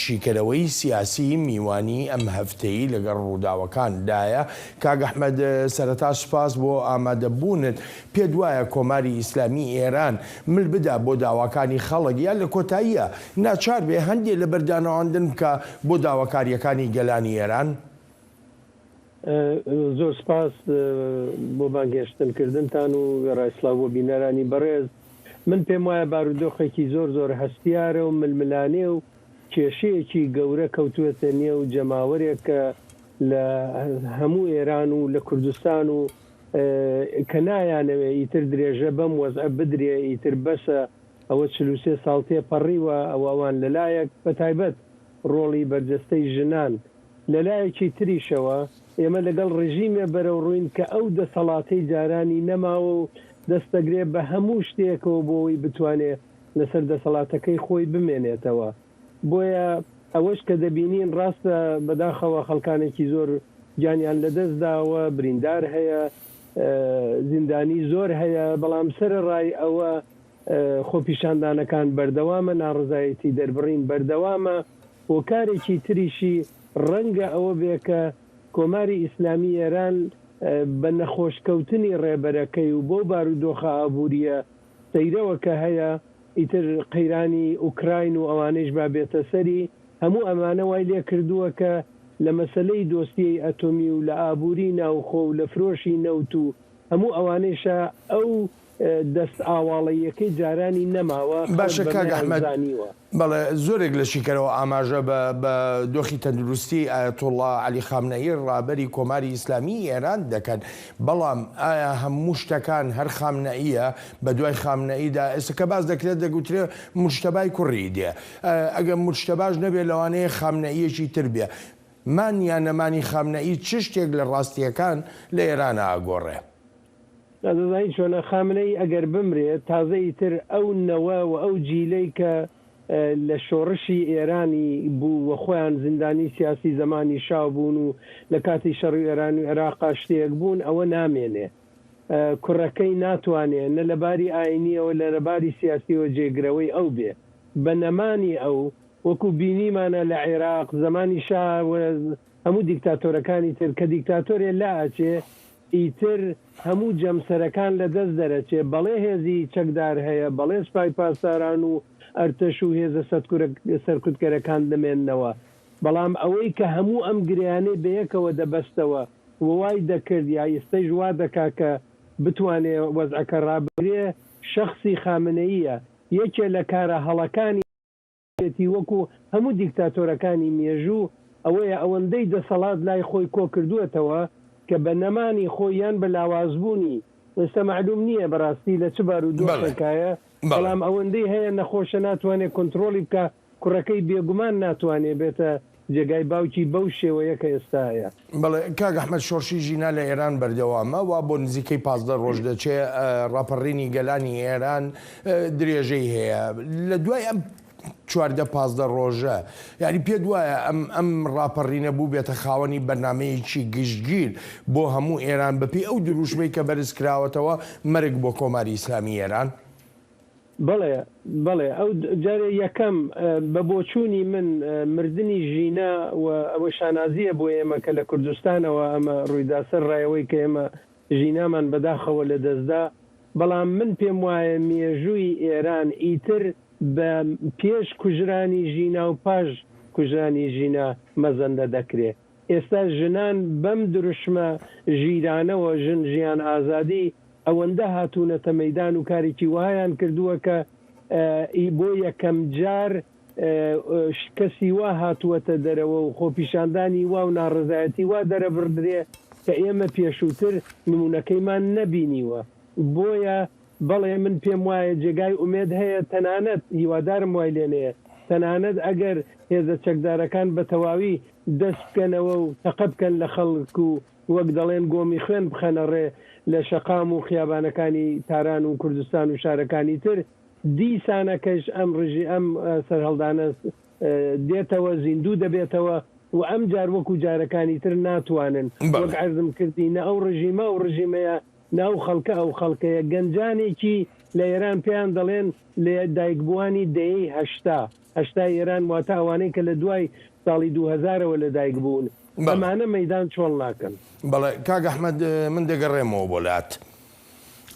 شیکەرەوەی سیاسی میوانی ئەم هەفتەی لەگەڵ ڕووداوەکان دایە. کاک ئەحمەد سەرەتا سوپاس بۆ ئامادە بوونت. پێت وایە کۆماری ئیسلامی ئێران مل بدا بۆ داواکانی خەڵک یا لە کۆتاییا ناچار بێ هەندێ لەبەر دانەواندن بکا بۆ داواکاریەکانی گەلانی ئێران؟ زۆر سپاس بۆ بانگهێشتن کردنتان و وێڕای سڵاو بۆ بینەرانی بەڕێز. من پێم وایە بارودۆخێکی زۆر زۆر هەستیارە و ململانێ و کێشەیەکی گەورە کەوتووەتە نێو جەماوەرێک کە لە هەموو ئێران و لە کوردستان و کە نایانەوێ ئیتر درێژە بەم وەزعە بدرێ ئیتر بەسە ئەوە 43 ساڵ تێپەڕیوە ئەوە ئەوان لەلایەک بەتایبەت ڕۆڵی بەرجەستەی ژنان لە لایەکی تریشەوە ئێمە لەگەڵ ڕژیمێ بەرەوڕووین کە ئەو دەسەڵاتەی جارانی نەماوە و دەست دەگرێ بە هەموو شتێکەوە بۆ ئەوەی بتوانێ لەسەر دەسەڵاتەکەی خۆی بمێنێتەوە. بۆیە ئەوەش کە دەبینین ڕاستە بەداخەوە خەڵکانێکی زۆر گیانیان لەدەست داوە، بریندار هەیە، زیندانی زۆر هەیە، بەڵام سەرەڕای ئەوە خۆپیشاندانەکان بەردەوامە، ناڕەزایەتی دەربڕین بەردەوامە، هۆکارێکی تریشی ڕەنگە ئەوە بێ کە کۆماری ئیسلامی ئێران بە نەخۆش کەوتنی ڕێبەرەکەی و بەو بارودۆخە ئابوورییە سەیرەوە کە هەیە، ئیتر قەیرانی ئوکراین و ئەوانەیش با بێتە سەری، هەموو ئەمانە وای لێ کردووە کە لە مەسەلەی دۆسیەی ئەتۆمی و لە ئابووری ناوخۆ و لە فرۆشی نەوت و هەموو ئەوانەیشا ئەو. دەست ئاواڵەییەکەی جارانی نەماوە، خەڵک باشە کاک بەمەیان ئەحمەد، زانیوە. بەڵێ زۆرێک لە شیکەرەوە ئاماژە بە بە دۆخی تەندروستی ئایەتوڵڵا عەلی خامنەیی ڕابەری کۆماری ئیسلامیی ئێران دەکەن، بەڵام ئایا هەموو شتەکان هەر خامنەئییە؟ بە دوای خامنەئیدا ئێستا کە باس دەکرێت دەگوترێ موجتەبای کوڕی دێ، ئەگەر موجتەباش نەبێ لەوانەیە خامنەئییەکی تر بێ. مان یا نەمانی خامنەئی چ شتێک لە ڕاستییەکان لە ئێرانا ئەگۆڕێ؟ نا دەزانی چۆنە خامنەیی ئەگەر بمرێ تازە ئیتر ئەو نەوە و ئەو جیلەی کە لە شۆڕشی ئێرانی بوو و خۆیان زیندانی سیاسی زەمانی شا بوون و لە کاتی شەڕی ئێران و عێراقا شتێک بوون ئەوە نامێنێ کوڕەکەی ناتوانێ نە لە باری ئاینیەوە لە لە باری سیاسیەوە جێگرەوەی ئەو بێ بە نەمانی ئەو وەکو بینیمانە لە عێراق زەمانی شا و هەموو دیکتاتۆرەکانی تر کە دیکتاتۆرێ لا ئەچێ ئیتر هەموو جەمسەرەکان لە دەست دەرەچێ، بەڵێ هێزی چەکدار هەیە، بەڵێ سپای پاسداران و ئەرتەش و هێزە سەرکوتکەرەکان دەمێننەوە، بەڵام ئەوەی کە هەموو ئەم گرێیانەی بەیەکەوە دەبەستەوە و وای دەکرد یا ئیستەیش وا دەکا کە بتوانێ وەزعەکە ڕابگرێ، شەخسی خامنەییە. یەکێ لە کارە هەڵەکانی. یەتی وەکو هەموو دیکتاتۆرەکانی مێژوو ئەوەیە ئەوەندەی دەسەڵات لای خۆی کۆکردووەتەوە کە بە نەمانی خۆی یان بە لاوازبوونی ئێستا مەعلوم نییە بەڕاستی لە چ بارودۆخێکایە بەڵام ئەوەندەی هەیە نەخۆشە ناتوانێ کۆنترۆڵی بکا کوڕەکەی بێگومان ناتوانێ بێتە جێگای باوکی بەو شێوەیە کە ئێستا هەیە. بەڵێ کاک ئەحمەد شۆڕشی ژینا لە ئێران بەردەوامە وا بۆ نزیکەی 15 ڕۆژ دەچێ ڕاپەڕینی گەلانی ئێران درێژەی هەیە لە دوای ئەم چواردە 15 ڕۆژە یاری پێت وایە ئەم ئەم ڕاپەڕینە بوو بێتە خاوەنی بەرنمەیەکی گشتگیر بۆ هەموو ئێران بەپێی ئەو دروشمەی کە بەرز کراوەتەوە مەرگ بۆ کۆماری ئیسلامی ئێران؟ بەڵێ بەڵێ ئەو جارێ یەکەم بە بۆچوونی من مردنی ژینا و ئەوە شانازییە بۆ ئێمە کە لە کوردستانەوە ئەمە ڕوویدا سەر ڕای ئەوەی کە ئێمە ژینامان بەداخەوە لە دەستدا بەڵام من پێم وایە مێژووی ئێران ئیتر بە پێش کوژرانی ژینا و پاش کوژرانی ژینا مەزەندە دەکرێ ئێستا ژنان بەم دروشمە ژیرانەوە ژن ژیان ئازادی ئەوەندە هاتوونەتە مەیدان و کارێکی وەهایان کردووە کە بۆ یەکەم جار کەسی وا هاتووەتە دەرەوە و خۆپیشاندانی وا و ناڕەزایەتی وا دەرەبڕدرێ کە ئێمە پێشووتر نموونەکەیمان نەبینیوە. بۆیە بەڵێ من پێم وایە جێگای ئومێد هەیە تەنانەت هیوادارم وای لێ نەیە تەنانەت ئەگەر هێزە چەکدارەکان بە تەواوی دەست بکەنەوە و تەقە بکەن لە خەڵک و وەک دەڵێن گۆمی خوێن بخەنە ڕێ لە شەقام و خیابانەکانی تاران و کوردستان و شارەکانی تر، دیسانەکەش ئەم ڕژی ئەم سەرهەڵدانە دێتەوە زیندوو دەبێتەوە و ئەمجار وەکو جارەکانی تر ناتوانن وەک عەرزم کردی نە ئەو ڕژیمە ئەو ڕژیمەیە نە ئەو خەڵکە ئەو خەڵکەیە گەنجانێکی لە ئێران پێیان دەڵێن لە دایکبووانی دەیەی 80 هەشتای ئێران واتە ئەوانەی کە لە دوای ساڵی دوو هەزارەوە لە دایک بوون ئەمانە مەیدان چۆڵ ناکەن. بەڵێ کاک ئەحمەد من دەگەڕێمەوە بۆ لات.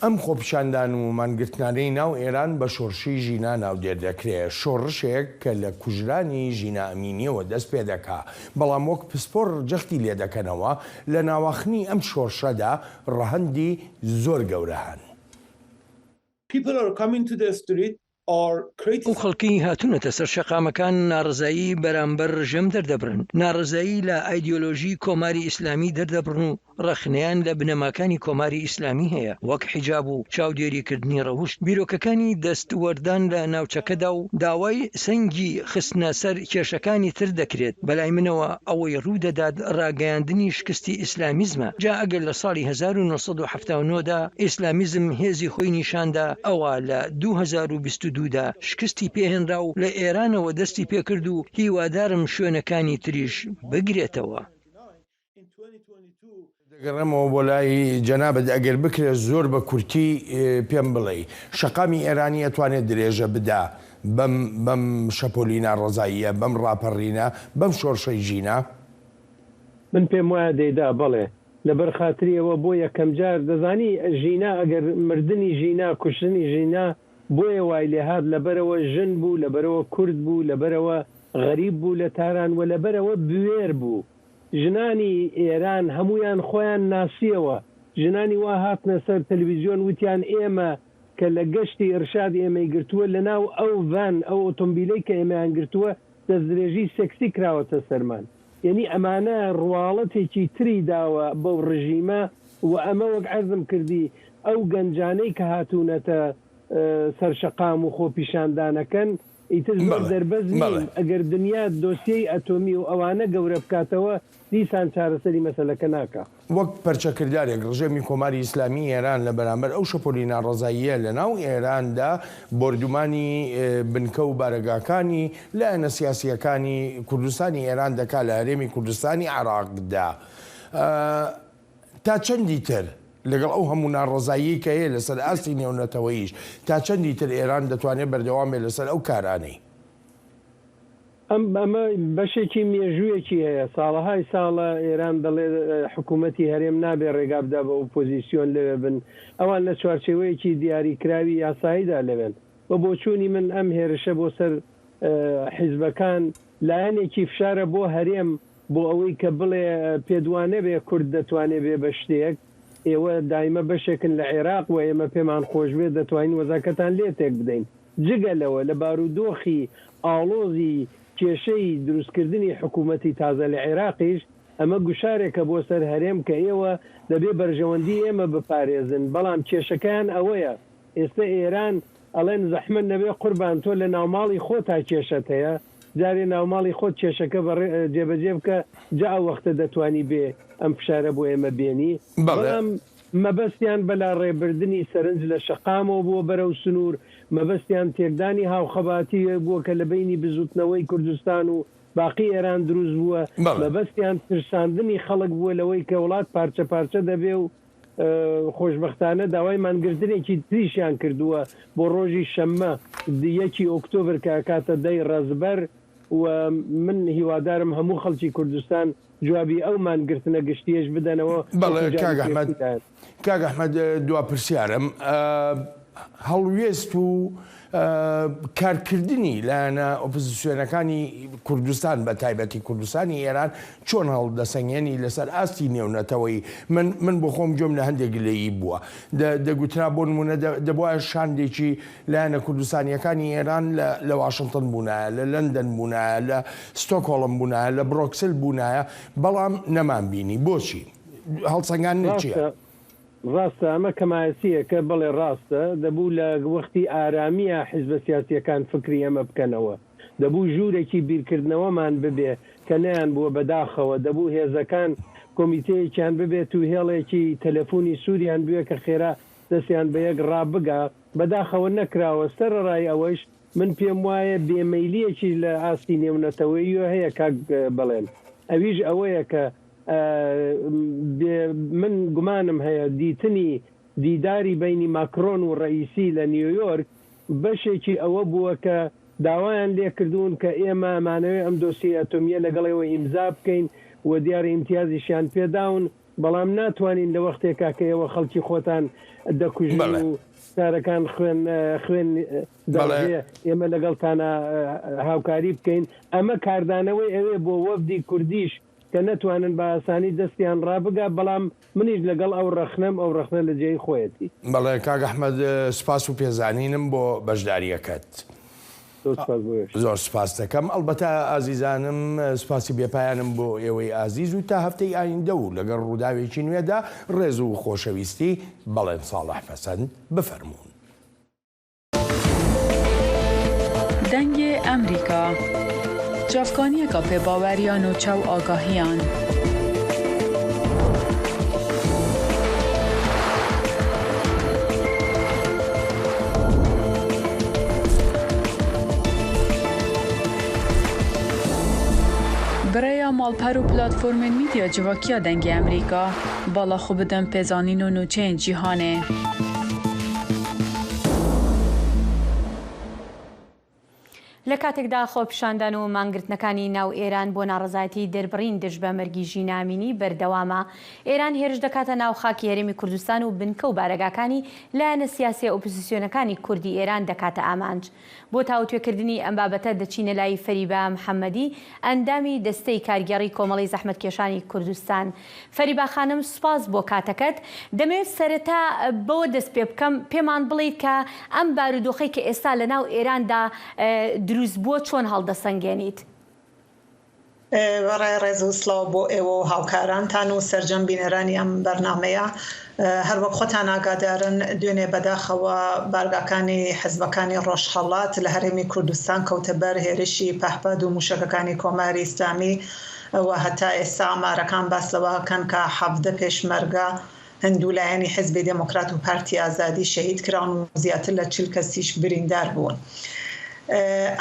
ئەم خۆپیشاندان و مانگرتنانەی ناو ئێران بە شۆڕشی ژینا ناودێر دەکرێ، شۆڕشێک کە لە کوژرانی ژینا ئەمینییەوە دەست پێ دەکا، بەڵام وەک پسپۆڕ جەختی لێ دەکەنەوە، لە ناواخنی ئەم شۆڕشەدا ڕەهەندی زۆر گەورە هەن. People are coming to the street ئەو خەڵکەی هاتوونەتە سەر شەقامەکان ناڕەزایی بەرامبەر ڕژێم دەردەبڕن، ناڕەزایی لە ئایدیۆلۆژی کۆماری ئیسلامی دەردەبڕن و ڕەخنەیان لە بنەماکانی کۆماری ئیسلامی هەیە وەک حیجاب و چاودێریکردنی ڕەوشت، بیرۆکەکانی دەستوەردان لە ناوچەکەدا و داوای سەنگی خستنە سەر کێشەکانی تر دەکرێت، بەلای منەوە ئەوەی ڕوودەدات ڕاگەیاندنی شکستی ئیسلامیزمە، جا ئەگەر لە ساڵی 1979 دا ئیسلامیزم هێزی خۆی نیشاندا ئەوا لە 2022 دا شکستی پێهێنرا و لە ئێرانەوە دەستی پێکرد و هیوادارم شوێنەکانی تریش بگرێتەوە. دەگەڕێمەوە بۆ لای جەنابت ئەگەر بکرێت زۆر بە کورتی پێم بڵێی شەقامی ئێرانی ئەتوانێت درێژە بدا بەم بەم شەپۆلی ناڕەزاییە بەم ڕاپەڕینە بەم شۆڕشەی ژینا؟ من پێم وایە دەیدا بەڵێ لەبەر خاتری ئەوە بۆ یەکەم جار دەزانی ژینا ئەگەر مردنی ژینا کوشتنی ژینا بۆیە وای لێهات لەبەرئەوە ژن بوو لەبەرئەوە کورد بوو لەبەرئەوە غەریب بوو لە تاران وە لەبەرئەوە بوێر بوو ژنانی ئێران هەموویان خۆیان ناسیەوە. ژنانی وا هاتنە سەر تەلویزیۆن وتیان ئێمە کە لە گەشتی ئیرشاد ئێمەی گرتووە لە ناو ئەو ڤان ئەو ئۆتۆمبیلەی کە ئێمەیان گرتووە دەستدرێژی سێکسی کراوەتە سەرمان. یەنی ئەمانە ڕواڵەتێکی تری داوە بەو ڕژیمە و ئەمە وەک عەرزم کردی ئەو گەنجانەی کە هاتوونەتە سەر شەقام و خۆپیشاندانەکەن ئیتر زۆر بەڵێ دەربەست بەڵێ. نین ئەگەر دنیا دۆسیەی ئەتۆمی و ئەوانە گەورە بکاتەوە دیسان چارەسەری مەسەلەکە ناکا. وەک پەرچەکردارێک ڕژێمی کۆماری ئیسلامیی ئێران لە بەرامبەر ئەو شەپۆلی ناڕەزاییە لە ناو ئێراندا بۆردومانی بنکە و بارەگاکانی لایەنە سیاسییەکانی کوردستانی ئێران دەکا لە هەرێمی کوردستانی عێراقدا تا چەندی تر لەگەڵ ئەو هەموو ناڕەزاییەی کە هەیە لەسەر ئاستی نێونەتەوەییش تا چەندی تر ئێران دەتوانێت بەردەوام بێت لەسەر ئەو کارانەی؟ ئەم ئەمە بەشێکی مێژوویەکی هەیە، ساڵەهای ساڵە ئێران دەڵێ حکوومەتی هەرێم نابێ ڕێگا بدا بە ئۆپۆزیسیۆن لەوێ بن، ئەوان لە چوارچێوەیەکی دیاریکراوی یاساییدا لەوێن. بە بۆچوونی من ئەم هێرشە بۆ سەر حیزبەکان لایەنێکی فشارە بۆ هەرێم بۆ ئەوەی کە بڵێ پێت وانەبێ کورد دەتوانێ بێ بە شتێک، ئێوە دایمە بەشێکن لە عێراق و ئێمە پێمان خۆش بێ دەتوانین وەزعەکەتان لێ تێک بدەین. جگە لەوە لە بارودۆخی ئاڵۆزی کێشەی دروستکردنی حکومەتی تازە لە عێراقیش ئەمە گوشارێکە بۆ سەر هەرێم کە ئێوە دەبێ بەرژەوەندی ئێمە بپارێزن، بەڵام کێشەکەیان ئەوەیە ئێستە ئێران ئەڵێن زەحمەت نەبێ قوربان تۆ لە ناوماڵی خۆتا کێشەت هەیە جارێ ناوماڵی خۆت کێشەکە بەڕێ جێبەجێ بکە جا ئەو وەختە دەتوانی بێ ئەم فشارە بۆ ئێمە بێنی بەڵێ. بەڵام مەبەستیان بەلاڕێبردنی سەرنج لە شەقامەوە بووە بەرەو سنوور، مەبەستیان تێکدانی هاوخەباتی بووە کە لە بەینی بزووتنەوەی کوردستان و باقی ئێران دروست بووە، بەڵێ. مەبەستیان ترساندنی خەڵک بووە لەوەی کە وڵات پارچە پارچە دەبێ و خۆشبەختانە داوای مانگرتنێکی تریشیان کردووە بۆ ڕۆژی شەممە یەکی ئۆکتۆبر کە ئەکاتە دەی ڕەزبەر و من هیوادارم هەموو خەڵکی کوردستان جوابی ئەو مانگرتنە گشتیەش بدەنەوە بەڵێ وەکو جاری کاک ئەحمەد پێشوو دایان. کاک ئەحمەد دوا پرسیارم هەڵوێست و کارکردنی لایەنە ئۆپزسیۆنەکانی کوردستان بە تایبەتی کوردستانی ئێران چۆن هەڵدەسەنگێنی لەسەر ئاستی نێونەتەوەیی من من بۆ خۆم گوێم لە هەندێک گلەیی بووە دەگوترا بۆ نمونە دەبوایە شاندێکی لایەنە کوردستانییەکانی ئێران لە لە واشنتن بوونایە، لە لەندەن بوونایە، لە ستۆکهۆڵم بوونایە، لە برۆکسل بوونایە، بەڵام نەمانبینی. بۆچی؟ هەڵسەنگاندنت چییە؟ ڕاستە، ڕاستە، ئەمە کەمایەسییەکە، بەڵێ ڕاستە، دەبوو لە وەختی ئارامییا حیزبە سیاسییەکان فکری ئەمە بکەنەوە. دەبوو ژوورێکی بیرکردنەوەمان ببێ کە نەیانبووە بەداخەوە، دەبوو هێزەکان کۆمیتەیەکیان ببێت و هێڵێکی تەلەفونی سووریان بوێ کە خێرا دەستیان بە یەک ڕابگا، بەداخەوە نەکراوە، سەرەڕای ئەوەیش من پێم وایە بێ مەیلییەکیش لە ئاستی نێونەتەوەییۆ هەیە کاک بەڵێن، ئەویش ئەوەیە کە بێ من گومانم هەیە دیتنی دیداری بەینی ماکرۆن و ڕەئیسی لە نیۆیۆرک بەشێکی ئەوە بووە کە داوایان لێکردوون کە ئێمە ئەمانەوێ ئەم دۆسیەی ئەتۆمییە لەگەڵ ئێوە ئیمزا بکەین و دیارە ئیمتیازیشیان پێداون، بەڵام ناتوانین لە وەختێکا کە ئێوە خەڵکی خۆتان دەکوژن بەڵێ. و شارەکان خوێن خوێن بەڵێ. دەڕژێ ئێمە لەگەڵتانا هاوکاری بکەین ئەمە کاردانەوەی ئەوێ بۆ وەفدی کوردیش کە نەتوانن بە ئاسانی دەستیان ڕابگا بەڵام منیش لەگەڵ ئەو ڕەخنەم ئەو ڕەخنە لە جێی خۆیەتی. بەڵێ کاک ئەحمەد سوپاس و پێزانینم بۆ بەشدارییەکەت. زۆر سوپاس بۆ ئێوەش. زۆر سوپاست دەکەم. ئەڵبەتە ئازیزانم سوپاسی بێپایانم بۆ ئێوەی ئازیز و تا هەفتەی ئایندە و لەگەڵ ڕووداوێکی نوێدا ڕێز و خۆشەویستی بەڵێن ساڵح پەسەند بفەرموون. دەنگێ ئەمریکا، چاڤکانیەکا پێباوەریا نوچە و ئاگاهیان. Bi rêya malper û platformên mîdya civakiya Dengê Amerîka, bala xwe bidin pêzanîn û nûçeyên cîhanê. لە کاتێکدا خۆپیشاندان و مانگرتنەکانی ناو ئێران بۆ ناڕەزایەتی دەربڕین دژ بە مەرگی ژینا ئەمینی بەردەوامە، ئێران هێرش دەکاتە ناو خاکی هەرێمی کوردستان و بنکە و بارەگاکانی لایەنە سیاسیە ئۆپزسیۆنەکانی کوردی ئێران دەکاتە ئامانج. بۆ تاوتوێکردنی ئەم بابەتە دەچینە لای فەریبا محەمەدی، ئەندامی دەستەی کارگێڕی کۆمەڵەی زەحمەتکێشانی کوردستان. فەریبا خانم سوپاس بۆ کاتەکەت. دەمەوێت سەرەتا بەوە دەست پێ بکەم پێمان بڵێیت کە ئەم بارودۆخەی کە ئێستا لە ناو ئێراندا دروست بووە چۆن هەڵدەسەنگێنیت؟ وێڕای ڕێز و سڵاو بۆ ئێوە و هاوکارانتان و سەرجەم بینەرانی ئەم بەرنامەیە، هەر وەک خۆتان ئاگادارن دوێنێ بەداخەوە بارگاکانی حزبەکانی ڕۆژهەڵات لە هەرێمی کوردستان کەوتە بەر هێرشی پەهپاد و مووشەکەکانی کۆماری ئیسلامی و هەتا ئێستا ئامارەکان باس لەوە ئەکەن کە 17 پێشمەرگە هەندوو لایەنی حیزبی دێمۆکرات و پارتی ئازادی شەهید کراون و زیاتر لە 40 کەسیش بریندار بوون.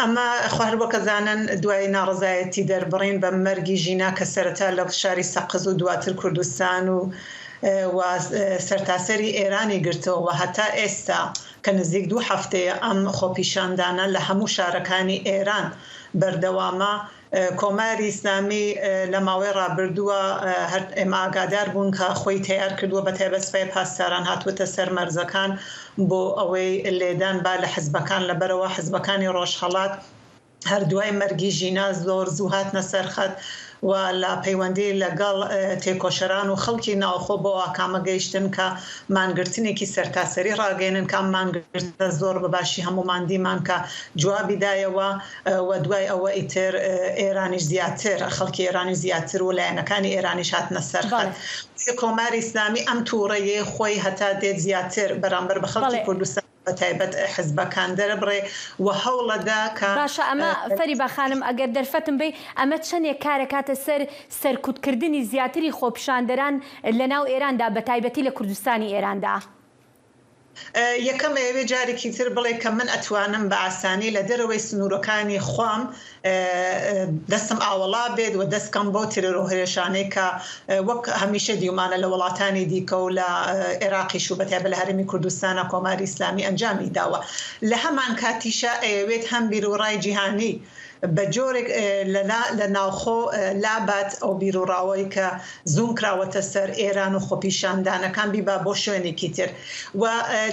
ئەمە خۆ هەر وەک ئەزانن دوای ناڕەزایەتی دەربڕین بە مەرگی ژینا کە سەرەتا لە شاری سەقز و دواتر کوردستان و و سەرتاسەری ئێرانی گرتەوە و هەتا ئێستا کە نزیک دوو هەفتەیە ئەم خۆپیشاندانە لە هەموو شارەکانی ئێران بەردەوامە کۆماری ئیسلامی لە ماوەی ڕابردووە هەر ئێمە ئاگادار بوون کە خۆی تەیار کردووە بە تایبەت سپای پاسداران هاتووەتە سەر مەرزەکان بۆ ئەوەی لێدان با لە حزبەکان لەبەرئەوە حزبەکانی ڕۆژهەڵات هەر دوای مەرگی ژینا زۆر زوو هاتنە سەر خەت و لە پەیوەندی لەگەڵ تێکۆشەران و خەڵکی ناوخۆ بەو ئاکامە گەیشتن کە مانگرتنێکی سەرتاسەری ڕاگەیەنن کە ئەم مانگرتنە زۆر بە باشی هەموومان دیمان کە جوابی دایەوە و دوای ئەوە ئیتر ئێرانیش زیاتر خەڵکی ئێرانیش زیاتر و لایەنەکانی ئێرانیش هاتنە سەر خەت. بۆیە کۆماری ئیسلامی ئەم تووڕەیەی خۆی هەتا دێت زیاتر بەرامبەر بە خەڵکی کوردستان بە تایبەت حزبەکان دەربڕێ و هەوڵەدا کە. باشە ئەمە فەریبا خانم ئەگەر دەرفەتم بەی ئەمە چەندێک کارەکاتە سەر سەرکوتکردنی زیاتری خۆپیشاندەران لە ناو ئێراندا بە تایبەتی لە کوردستانی ئێراندا؟ یەکەم ئەیەوێ جارێکی تر بڵێ کە من ئەتوانم بە ئاسانی لە دەرەوەی سنوورەکانی خۆم دەستم ئاوەڵا بێت و دەست کەم بەو تێرۆر و هێرشانەی کە وەک هەمیشە دیومانە لە وڵاتانی دیکە و لە ئێراقیش و بەتایبەت لە هەرێمی کوردستانا کۆماری ئیسلامی ئەنجامی داوە. لە هەمانکاتیشا ئەیەوێت هەم بیروڕای جیهانی بە جۆرێک لە ناوخۆ لابات ئەو بیروڕاوەی کە زووم کراوەتە سەر ئێران و خۆپیشاندانەکان بیبا بۆ شوێنێکی تر و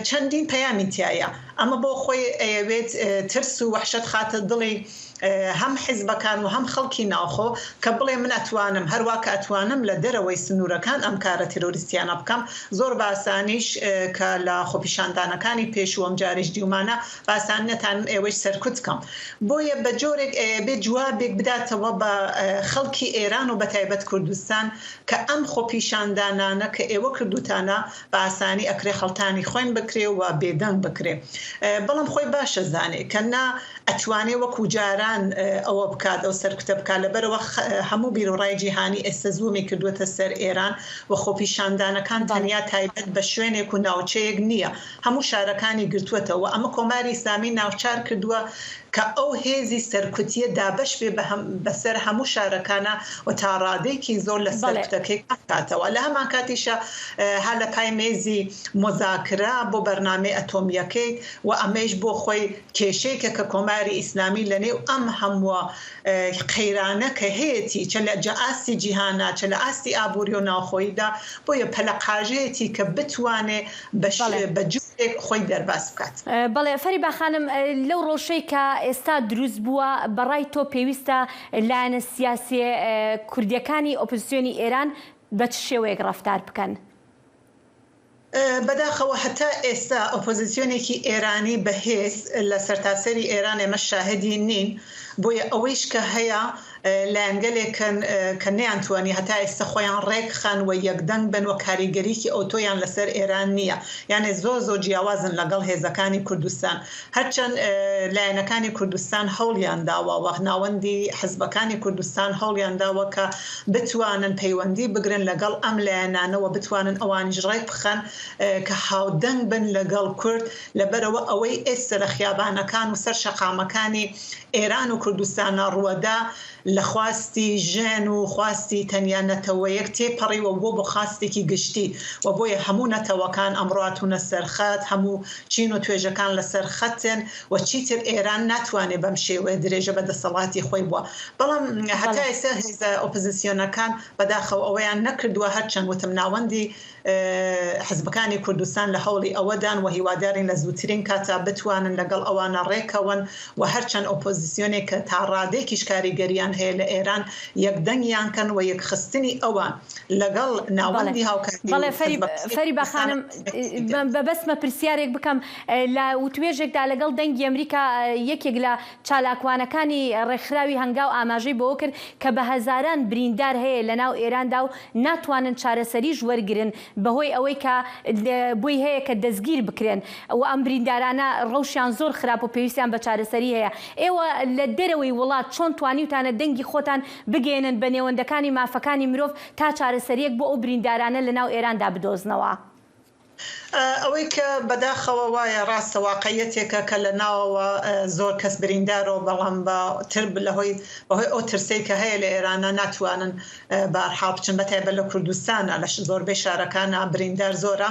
چەندین پەیامی تیایە. ئەمە بۆ خۆی ئەیەوێت ترس و وەحشەت خاتە دڵی هەم حیزبەکان و هەم خەڵکی ناوخۆ کە بڵێ من ئەتوانم هەروا کە ئەتوانم لە دەرەوەی سنوورەکان ئەم کارە تێرۆریستیانە بکەم زۆر بە ئاسانیش کە لە خۆپیشاندانەکانی پێشوو ئەمجارەیش دیومانە بە ئاسانی نەتانم ئێوەیش سەرکوت کەم. بۆیە بە جۆرێک ئەیەبێ جوابێک بداتەوە بە خەڵکی ئێران و بەتایبەت کوردستان کە ئەم خۆپیشاندانانە کە ئێوە کردوتانە بە ئاسانی ئەکرێ خەڵتانی خوێن بکرێ و بێدەنگ بکرێ بەڵام خۆی باش ئەزانێ کە نا ئەتوانێ وەکو جاران ئەوە بکات ئەو سەرکوتە بکات لەبەرئەوە هەموو بیروڕای جیهانی ئێستا زوومی کردووەتە سەر ئێران و خۆپیشاندانەکان تەنیا تایبەت بە شوێنێک و ناوچەیەک نییە هەموو شارەکانی گرتووەتەوە، ئەمە کۆماری ئیسلامی ناوچار کردووە کە ئەو هێزی سەرکوتییە دابەش بێ بەسەر هەموو شارەکانا و تا ڕادەیەکی زۆر لە سەرکوتەکەی کەم کاتەوە. لە هەمانکاتیشا ها لە پای مێزی موزاکرە بۆ بەرنامەی ئەتۆمییەکەی و ئەمەیش بۆ خۆی کێشەیەکە کە کۆماری ئیسلامی لە نێو ئەم هەمووە قەیرانە کە هەیەتی چە لە ئاستی جیهانا چە لە ئاستی ئابووری و ناوخۆییدا بۆیە پەلەقاژەیەتی کە بتوانێ بە جۆرێک خۆی دەرباز بکات. بەڵێ فەریبا خانم لەو ڕەوشەی کە ئێستا دروست بووە بە ڕای تۆ پێویستە لایەنە سیاسیە کوردیەکانی ئۆپزسیۆنی ئێران بە چ شێوەیەک ڕەفتار بکەن؟ بەداخەوە هەتا ئێستا ئۆپۆزیسیۆنێکی ئێرانی بەهێز لە سەرتاسەری ئێران ئێمە شاهدی نین، بۆیە ئەوەیش کە هەیە لایەنگەلێکن کە نەیانتوانی هەتا ئێستا خۆیان ڕێکخەن و یەکدەنگ بن و کاریگەریی ئەوتۆیان لەسەر ئێران نییە. یانێ زۆر زۆر جیاوازن لەگەڵ هێزەکانی کوردستان. هەرچەند لایەنەکانی کوردستان هەوڵیان داوە و ناوەندی حزبەکانی کوردستان هەوڵیان داوە کە بتوانن پەیوەندی بگرن لەگەڵ ئەم لایەنانە و بتوانن ئەوانیش ڕێکبخەن کە هاودەنگ بن لەگەڵ کورد لەبەرئەوە ئەوەی ئێستا لە خیابانەکان و سەر شەقامەکانی ئێران و کوردستانا ڕووەدا. لە خواستی ژن و خواستی تەنیا نەتەوەیەک تێپەڕیوە و بۆ بۆ خواستێکی گشتی و بۆیە هەموو نەتەوەکان ئەمڕۆ هاتوونە سەر خەت، هەموو چین و توێژەکان لەسەر خەتن و چیتر ئێران ناتوانێت بەم شێوەیە درێژە بە دەسەڵاتی خۆی بووە. بەڵام هەتا ئێستا هێزە ئۆپزسیۆنەکان بەداخەوە ئەوەیان نەکردووە، هەرچەند وتم ناوەندی حزبەکانی کوردستان لە هەوڵی ئەوەدان و هیوادارین لە زووترین کاتا بتوانن لەگەڵ ئەوانە ڕێکەون و هەرچەند ئۆپۆزیسیۆنێک کە تا ڕادەیەکیش کاریگەریان هەیە لە ئێران یەکدەنگیان کەن و یەکخستنی ئەوان لەگەڵ ناوەندی هاوکاری و بەڵێ حزبەکانی فەریبا کوردستان خانم مەبەستمە پرسیارێک بکەم لە وتوێژێکدا لەگەڵ دەنگی ئەمریکا یەکێک لە چالاکوانەکانی ڕێکخراوی هەنگاو ئاماژەی بەوە کرد کە بە هەزاران بریندار هەیە لەناو ئێراندا و ناتوانن چارەسەریش وەرگرن بەهۆی ئەوەی کە بۆی هەیە کە دەستگیر بکرێن و ئەم بریندارانە ڕەوشیان زۆر خراپ و پێویستیان بە چارەسەری هەیە. ئێوە لە دەرەوەی وڵات چۆن توانیوتانە دەنگی خۆتان بگەیەنن بە نێوەندەکانی مافەکانی مرۆڤ تا چارەسەرییەک بۆ ئەو بریندارانە لەناو ئێراندا بدۆزنەوە؟ ئەوەی کە بەداخەوە وایە ڕاستە واقعیەتێکە کە لە ناوەوە زۆر کەس بریندارەوە بەڵام بە تر لەهۆی بەهۆی ئەو ترسەی کە هەیە لە ئێرانە ناتوانن بەهەرحاڵ بچن بە تایبەت لە کوردستانە لە زۆربەی شارەکانە بریندار زۆرە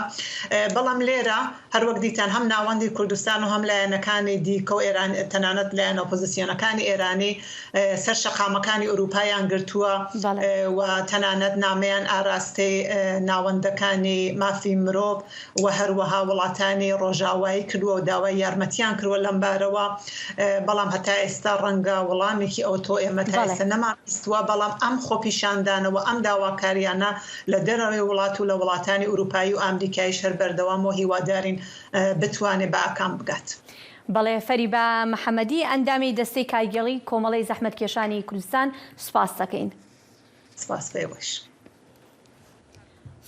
بەڵام لێرە هەروەک دیتان هەم ناوەندی کوردستان و هەم لایەنەکانی دیکە و ئێران تەنانەت لایەنە ئۆپۆزیسیۆنەکانی ئێرانی سەر شەقامەکانی ئورووپایان گرتووە و تەنانەت نامەیان ئاراستەی ناوەندەکانی مافی مرۆڤ و هەروەها وڵاتانی ڕۆژاوایی کردووە و داوای یارمەتیان کردووە لەم بارەوە، بەڵام هەتا ئێستا ڕەنگە وڵامێکی ئەوتۆ ئێمە تا ئێستا نەمانبیستووە، بەڵام ئەم خۆپیشاندانە و ئەم داواکارییانە لە دەرەوەی وڵات و لە وڵاتانی ئورووپایی و ئامریکاییش هەر بەردەوامە و هیوادارین بتوانێ بە ئاکام بگات. بەڵێ فەریبا محەمەدی ئەندامی دەستەی کارگێڕی کۆمەڵەی زەحمەتکێشانی کوردستان سوپاست دەکەین. سپاس بۆ ئێوەش.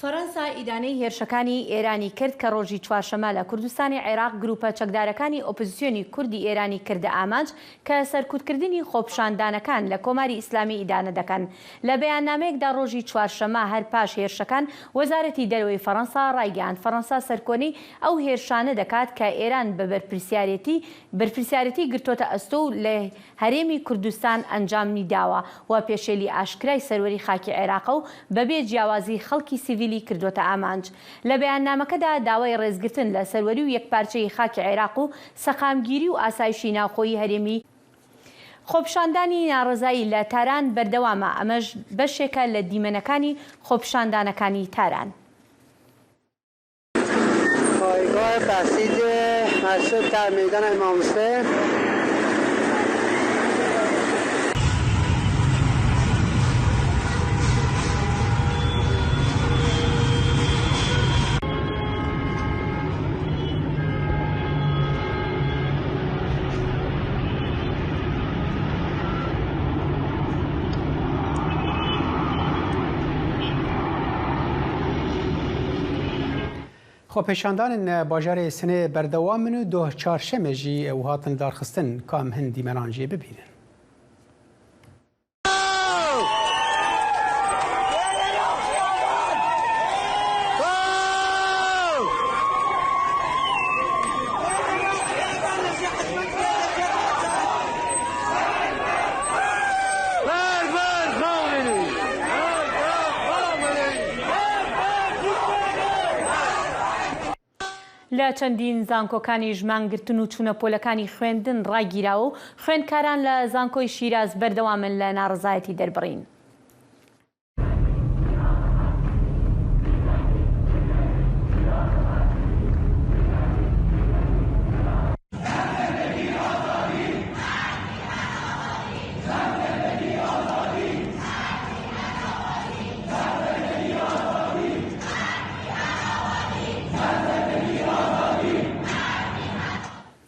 فەرەنسا ئیدانەی هێرشەکانی ئێرانی کرد کە ڕۆژی چوارشەممە لە کوردستانی عێراق گروپە چەکدارەکانی ئۆپزسیۆنی کوردی ئێرانی کردە ئامانج کە سەرکوتکردنی خۆپیشاندانەکان لە کۆماری ئیسلامی ئیدانە دەکەن. لە بەیاننامەیەکدا ڕۆژی چوارشەممە هەر پاش هێرشەکان وەزارەتی دەرەوەی فەرەنسا ڕایگەیاند فەرەنسا سەرکۆنەی ئەو هێرشانە دەکات کە ئێران بە بەرپرسیارێتی بەرپرسیارێتی گرتۆتە ئەستۆ و لە هەرێمی کوردستان ئەنجامنی داوە و پێشێلی ئاشکرای سەروەری خاکی عێراقە و بەبێ جیاوازی خەڵکی سیڤیلی کردۆتە ئامانج. لە بەیاننامەکەدا داوای ڕێزگرتن لە سەروەری و یەکپارچەیی خاکی عێراق و سەقامگیری و ئاسایشی ناوخۆیی هەرێمی خۆپیشاندانی ناڕەزایی لە تاران بەردەوامە، ئەمەش بەشێکە لە دیمەنەکانی خۆپیشاندانەکانی تاران. پایگاه بسیج مسجد در میدان امام حسین. خۆپێشاندانên bajarê Sinê berdewam in û doh çarşemê jî ew hatin lidarxistin ka em hin dîmenan jê bibînin. لە چەندین زانکۆکانیش مانگرتن و چوونە پۆلەکانی خوێندن ڕاگیراوە و خوێندکاران لە زانکۆی شیراز بەردەوامن لە ناڕەزایەتی دەربڕین.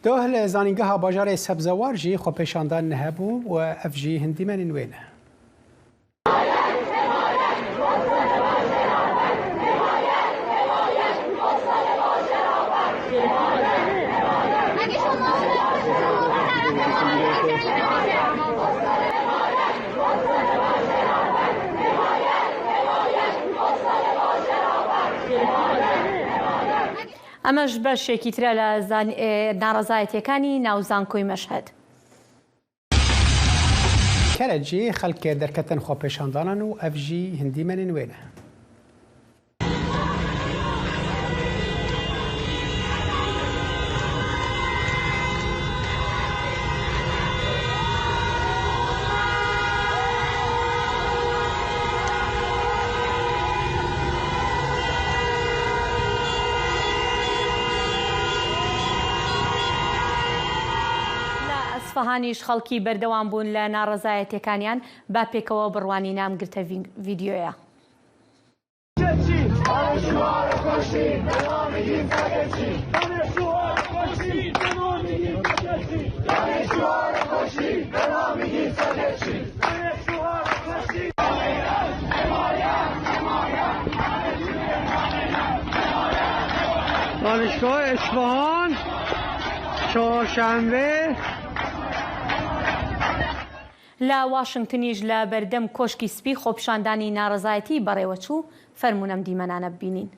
Doh li zanîngeha bajarê Sebzewar jî xwepêşandan hebû û ev jî hin dîmenên wê ne. ئەمەش بەشێکی ترە لە ناڕەزایەتیەکانی ناو زانکۆی مەشهەد. Kerecê xelk derketin xwepêşandanan û ev jî hin dîmenên wê ne. لە ئەسفەهانیش خەڵکی بەردەوام بوون لە ناڕەزایەتیەکانیان، با پێکەوە بڕوانینە ئەم گرتە ڤیدیۆیە. دانشگاه اصفهان چهارشنبه لە واشنگتنیش لە بەردەم کۆشکی سپی خۆپیشاندانی ناڕەزایەتی بەڕێوەچوو، فەرموون ئەم دیمەنانە ببینین.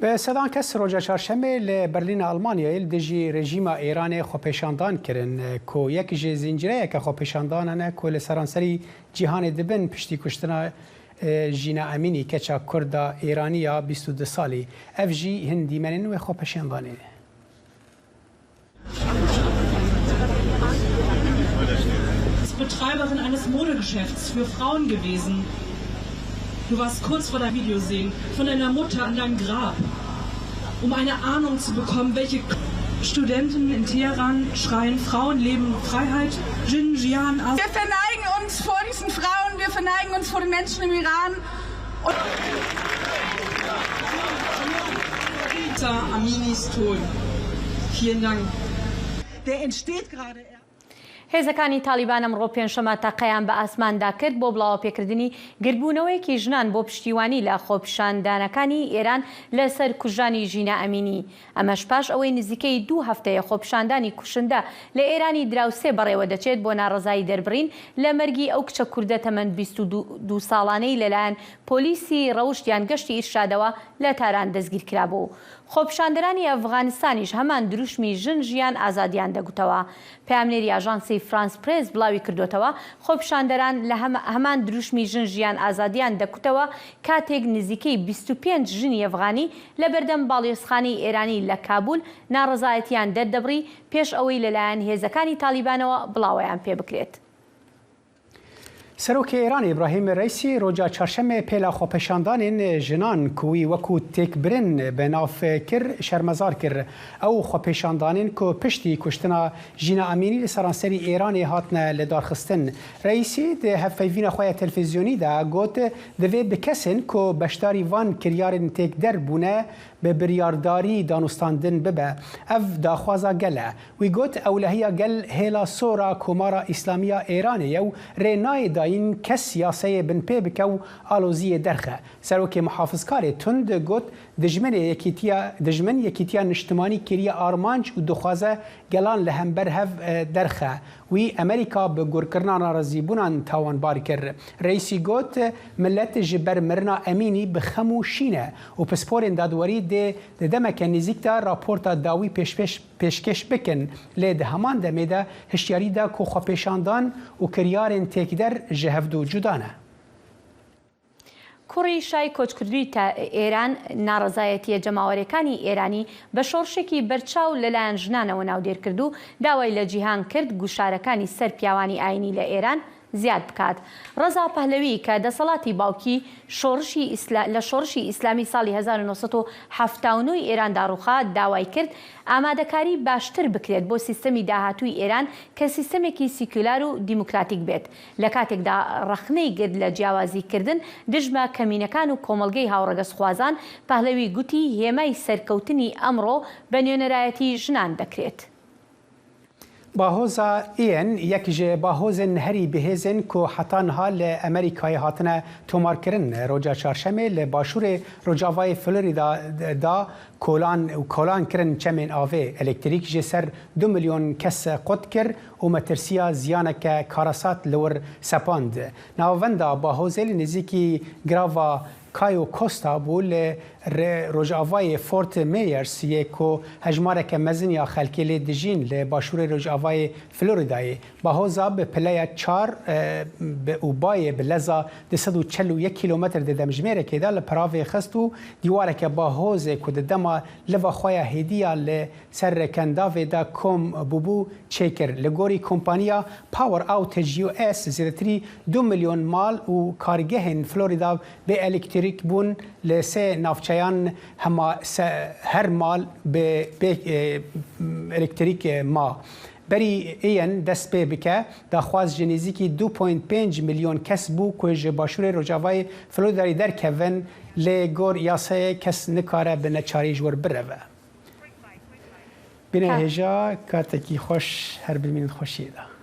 Bi sedan kes roja çarşemê li Berlîna Almanyayê li dijî rejîma Îranê xwepêşandan kirin ku yek ji zîncîreyeke xwepêşandanan e ku li seranserî cîhanê dibin piştî kuştina Jîna Emînî keça Kurd a Îranî ya 22 salî. Ev jî hin dîmenên wê xwepêşandanê ne. Betreiberin eines Modegeschäfts für Frauen gewesen. Du warst kurz vor deinem Video sehen, von deiner Mutter an deinem Grab. Um eine Ahnung zu bekommen, welche Studenten in Teheran schreien Frauen leben Freiheit. Jin Jian Wir verneigen uns vor diesen Frauen, wir verneigen uns vor den Menschen im Iran. Und Aminis Tod. Vielen Dank. Der entsteht gerade. هێزەکانی تاڵیبان ئەمڕۆ پێنجشەممە تەقەیان بە ئاسماندا کرد بۆ بڵاوەپێکردنی گردبوونەوەیەکی ژنان بۆ پشتیوانی لە خۆپیشاندانەکانی ئێران لەسەر کوژرانی ژینا ئەمینی، ئەمەش پاش ئەوەی نزیکەی دوو هەفتەیە خۆپیشاندانی کوشندە لە ئێرانی دراوسێ بەڕێوەدەچێت بۆ ناڕەزایی دەربڕین لە مەرگی ئەو کچە کوردە تەمەن 22 ساڵانەی لەلایەن پۆلیسی ڕەوشت یان گەشتی ئیرشادەوە لە تاران دەستگیرکرابوو. خۆپیشاندەرانی ئەفغانستانیش هەمان دروشمی ژن ژیان ئازادیان دەگوتەوە. پەیامنێری ئاژانسی فرانس پرێس بڵاوی کردۆتەوە، خۆپیشاندەران لە هەمان دروشمی ژن ژیان ئازادیان دەکوتەوە کاتێک نزیکەی 25 ژنی ئەفغانی لە بەردەم باڵیۆزخانەی ئێرانی لە کابول ناڕەزایەتیان دەردەبڕی پێش ئەوەی لەلایەن هێزەکانی تاڵیبانەوە بڵاوەیان پێبکرێت. Serokê Îranê Îbrahîm Reîsî roja çarşemê pêla xwepêşandanên jinan ku wî wekû têkbirin bi nav kir şermezar kir. Ew xwepêşandanên ku piştî kuştina Jîna Emînî li seranserî Îranê hatine lidarxistin. Reîsî di hevpeyvîna xwe ya televîzyonî de got, Divê bi kesên ku beşdarî van kiryarên têkder bûne bi biryardarî danûstandin bibe. Ev daxwaza gel e. Wî got, Ewlehiya gel hêla sor a Komara Îslamî ya Îranê ye û rê nayê dayîn kes yaseyê binpê bike û aloziyê derxe. Serokê Muhafizkarê tund got, Dijminê yekîtiya dijmin yekîtiya niştimanî kiriye armanc û dixwaze gelan li hember hev derxe. Wî Amerîka bi gurkirina narazîbûnan tawanbar kir. Reîsî got, Milet ji ber mirina Emînî bi xem û şîn e û pisporên dadwerî dê di demeke nêzîk de raporta dawî pêşpêş pêşkêş bikin lê di heman demê de hişyarî da ku xwepêşandan û kiryarên têkder ji hevdu cuda ne. کوڕی شای کۆچکردووی ئێران ناڕەزایەتییە جەماوەریەکانی ئێرانی بە شۆڕشێکی بەرچاو لەلایەن ژنانەوە ناودێر کرد و داوای لە جیهان کرد گوشارەکانی سەر پیاوانی ئایینی لە ئێران زیاد بکات. ڕەزا پەهلەوی کە دەسەڵاتی باوکی شۆڕشی لە شۆڕشی ئیسلامی ساڵی 1979 ی ئێراندا ڕووخا، داوای کرد ئامادەکاری باشتر بکرێت بۆ سیستەمی داهاتووی ئێران کە سیستەمێکی سیکولار و دیموکراتیک بێت، لە کاتێکدا ڕەخنەی گرت لە جیاوازی کردن دژ بە کەمینەکان و کۆمەڵگەی هاوڕەگەزخوازان، پەهلەوی گوتی هێمای سەرکەوتنی ئەمڕۆ بە نوێنەرایەتی ژنان دەکرێت. Bahoza Ian yek ji bahozên herî bihêz in ku heta niha li Amerîkayê hatine tomarkirin. Roja Çarşemê li başûrê rojavayê Florida da kolan û kolan kirin çemên avê. Elektrîk ji ser du milyon kes qut kir û metirsiya ziyaneke karesat li wir sepand. Navenda bahozê li nêzîkî girava Cayo Costa bû li rojavayê Fort Myers yê ku hejmareke mezin ya xelkê lê dijîn li başûrê rojavayê Floridayê. Bahoza bi pileya çar û bayê bi leza 241 kîlometr di demjimêrekê de li peravê xist û dîwareke bahozê ku di dema liva xwe ya hêdî ya li ser kendavê de kom bûbû çêkir. Li gorî kompaniya Power Outage US zêdetirî du milyon mal û kargehên Florida bê elektrîk bûn li sê navçeyan hema her mal bi bê elektrîk ma. Berî Ian dest pê bike, daxwaz ji nêzîkî du point pênc milyon kes bû ku ji başûrê rojavayê Floridayê derkevin lê gor yasayê kes nikare bi neçarî ji wir bireve. Bîne hêja katekî xweş her bimînin xweşiyê de.